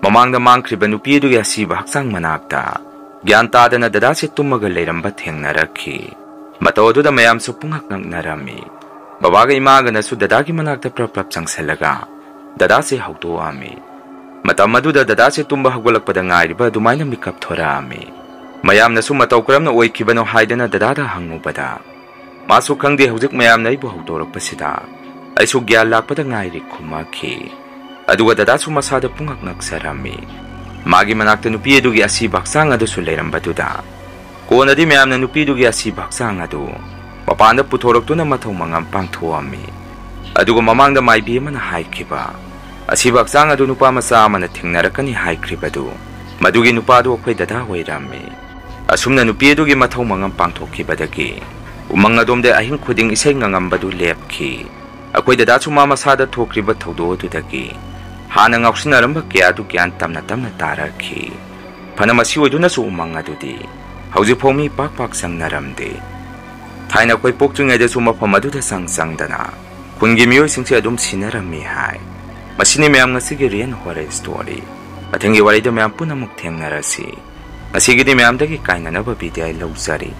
ꯃꯃꯥꯡꯗ ꯃꯥꯡꯈ꯭ꯔꯤꯕ ꯅꯨꯄꯤ ꯑꯗꯨꯒꯤ ꯑꯁꯤꯕ ꯍꯛꯆꯥꯡ ꯃꯅꯥꯛꯇ ꯒ꯭ꯌꯥꯟ ꯇꯥꯗꯅ ꯗꯗꯥꯁꯦ ꯇꯨꯝꯃꯒ ꯂꯩꯔꯝꯕ ꯊꯦꯡꯅꯔꯛꯈꯤ꯫ ꯃꯇꯧ ꯑꯗꯨꯗ ꯃꯌꯥꯝꯁꯨ ꯄꯨꯡꯉꯛ ꯉꯛꯅꯔꯝꯃꯤ꯫ ꯕꯕꯥꯒ ꯏꯃꯥꯒꯅꯁꯨ ꯗꯗꯥꯒꯤ ꯃꯅꯥꯛꯇ ꯄ꯭ꯔꯞ ꯄ꯭ꯔꯞ ꯆꯪꯁꯤꯜꯂꯒ ꯗꯗꯥꯁꯦ ꯍꯧꯗꯣꯛꯑꯝꯃꯤ꯫ ꯃꯇꯝ ꯑꯗꯨꯗ ꯗꯗꯥꯁꯦ ꯇꯨꯝꯕ ꯍꯧꯒꯠꯂꯛꯄꯗ ꯉꯥꯏꯔꯤꯕ ꯑꯗꯨꯃꯥꯏꯅ ꯃꯤꯀꯞ ꯊꯣꯔꯛꯑꯝꯃꯤ꯫ ꯃꯌꯥꯝꯅꯁꯨ ꯃꯇꯧ ꯀꯔꯝꯅ ꯑꯣꯏꯈꯤꯕꯅꯣ ꯍꯥꯏꯗꯅ ꯗꯗꯥꯗ ꯍꯪꯉꯨꯕꯗ, ꯃꯥꯁꯨ ꯈꯪꯗꯦ, ꯍꯧꯖꯤꯛ ꯃꯌꯥꯝꯅ ꯑꯩꯕꯨ ꯍꯧꯗꯣꯔꯛꯄꯁꯤꯗ ꯑꯩꯁꯨ ꯒ꯭ꯌꯥꯟ ꯂꯥꯛꯄꯗ ꯉꯥꯏꯔꯤ ꯈꯨꯝꯃꯛꯈꯤ꯫ ꯑꯗꯨꯒ ꯗꯗꯥꯁꯨ ꯃꯁꯥꯗ ꯄꯨꯡꯉꯛ ꯉꯛꯆꯔꯝꯃꯤ꯫ ꯃꯥꯒꯤ ꯃꯅꯥꯛꯇ ꯅꯨꯄꯤ ꯑꯗꯨꯒꯤ ꯑꯁꯤꯕ ꯍꯛꯆꯥꯡ ꯑꯗꯨꯁꯨ ꯂꯩꯔꯝꯕꯗꯨꯗ ꯀꯣꯟꯅꯗꯤ ꯃꯌꯥꯝꯅ ꯅꯨꯄꯤꯗꯨꯒꯤ ꯑꯁꯤꯕ ꯍꯛꯆꯥꯡ ꯑꯗꯨ ꯃꯄꯥꯟꯗ ꯄꯨꯊꯣꯔꯛꯇꯨꯅ ꯃꯊꯧ ꯃꯉꯝ ꯄꯥꯡꯊꯣꯛꯑꯝꯃꯤ꯫ ꯑꯗꯨꯒ ꯃꯃꯥꯡꯗ ꯃꯥꯏꯕꯤ ꯑꯃꯅ ꯍꯥꯏꯈꯤꯕ ꯑꯁꯤꯕ ꯍꯛꯆꯥꯡ ꯑꯗꯨ ꯅꯨꯄꯥ ꯃꯆꯥ ꯑꯃꯅ ꯊꯦꯡꯅꯔꯛꯀꯅꯤ ꯍꯥꯏꯈ꯭ꯔꯤꯕꯗꯨ, ꯃꯗꯨꯒꯤ ꯅꯨꯄꯥꯗꯨ ꯑꯩꯈꯣꯏ ꯗꯗꯥ ꯑꯣꯏꯔꯝꯃꯤ꯫ ꯑꯁꯨꯝꯅ ꯅꯨꯄꯤ ꯑꯗꯨꯒꯤ ꯃꯊꯧ ꯃꯉꯝ ꯄꯥꯡꯊꯣꯛꯈꯤꯕꯗꯒꯤ ꯎꯃꯪ ꯑꯗꯣꯝꯗ ꯑꯍꯤꯡ ꯈꯨꯗꯤꯡ ꯏꯁꯩ ꯉꯪꯉꯝꯕꯗꯨ ꯂꯦꯞꯈꯤ꯫ ꯑꯩꯈꯣꯏ ꯗꯗꯥꯁꯨ ꯃꯥ ꯃꯁꯥꯗ ꯊꯣꯛꯈ꯭ꯔꯤꯕ ꯊꯧꯗꯣꯛ ꯑꯗꯨꯗꯒꯤ ꯍꯥꯟꯅ ꯉꯥꯎꯁꯤꯟꯅꯔꯝꯕ ꯀꯌꯥ ꯑꯗꯨ ꯒ꯭ꯌꯥꯟ ꯇꯞꯅ ꯇꯞꯅ ꯇꯥꯔꯛꯈꯤ꯫ ꯐꯅ ꯃꯁꯤ ꯑꯣꯏꯗꯨꯅꯁꯨ ꯎꯃꯪ ꯑꯗꯨꯗꯤ ꯍꯧꯖꯤꯛꯐꯥꯎ ꯃꯤ ꯄꯥꯛ ꯄꯥꯛ ꯆꯪꯅꯔꯝꯗꯦ꯫ ꯊꯥꯏꯅ ꯑꯩꯈꯣꯏ ꯄꯣꯛꯇ꯭ꯔꯤꯉꯩꯗꯁꯨ ꯃꯐꯝ ꯑꯗꯨꯗ ꯆꯪ ꯆꯪꯗꯅ ꯈꯨꯟꯒꯤ ꯃꯤꯑꯣꯏꯁꯤꯡꯁꯦ ꯑꯗꯨꯝ ꯁꯤꯟꯅꯔꯝꯃꯤ ꯍꯥꯏ꯫ ꯃꯁꯤꯅꯤ ꯃꯌꯥꯝ ꯉꯁꯤꯒꯤ Real Horror Story꯫ ꯃꯊꯪꯒꯤ ꯋꯥꯔꯤꯗ ꯃꯌꯥꯝ ꯄꯨꯟꯅ ꯑꯃꯨꯛ ꯊꯦꯡꯅꯔꯁꯤ꯫ ꯉꯁꯤꯒꯤꯗꯤ ꯃꯌꯥꯝꯗꯒꯤ ꯀꯥꯏꯅꯅꯕ ꯕꯤꯗꯥꯏ ꯂꯧꯖꯔꯤ꯫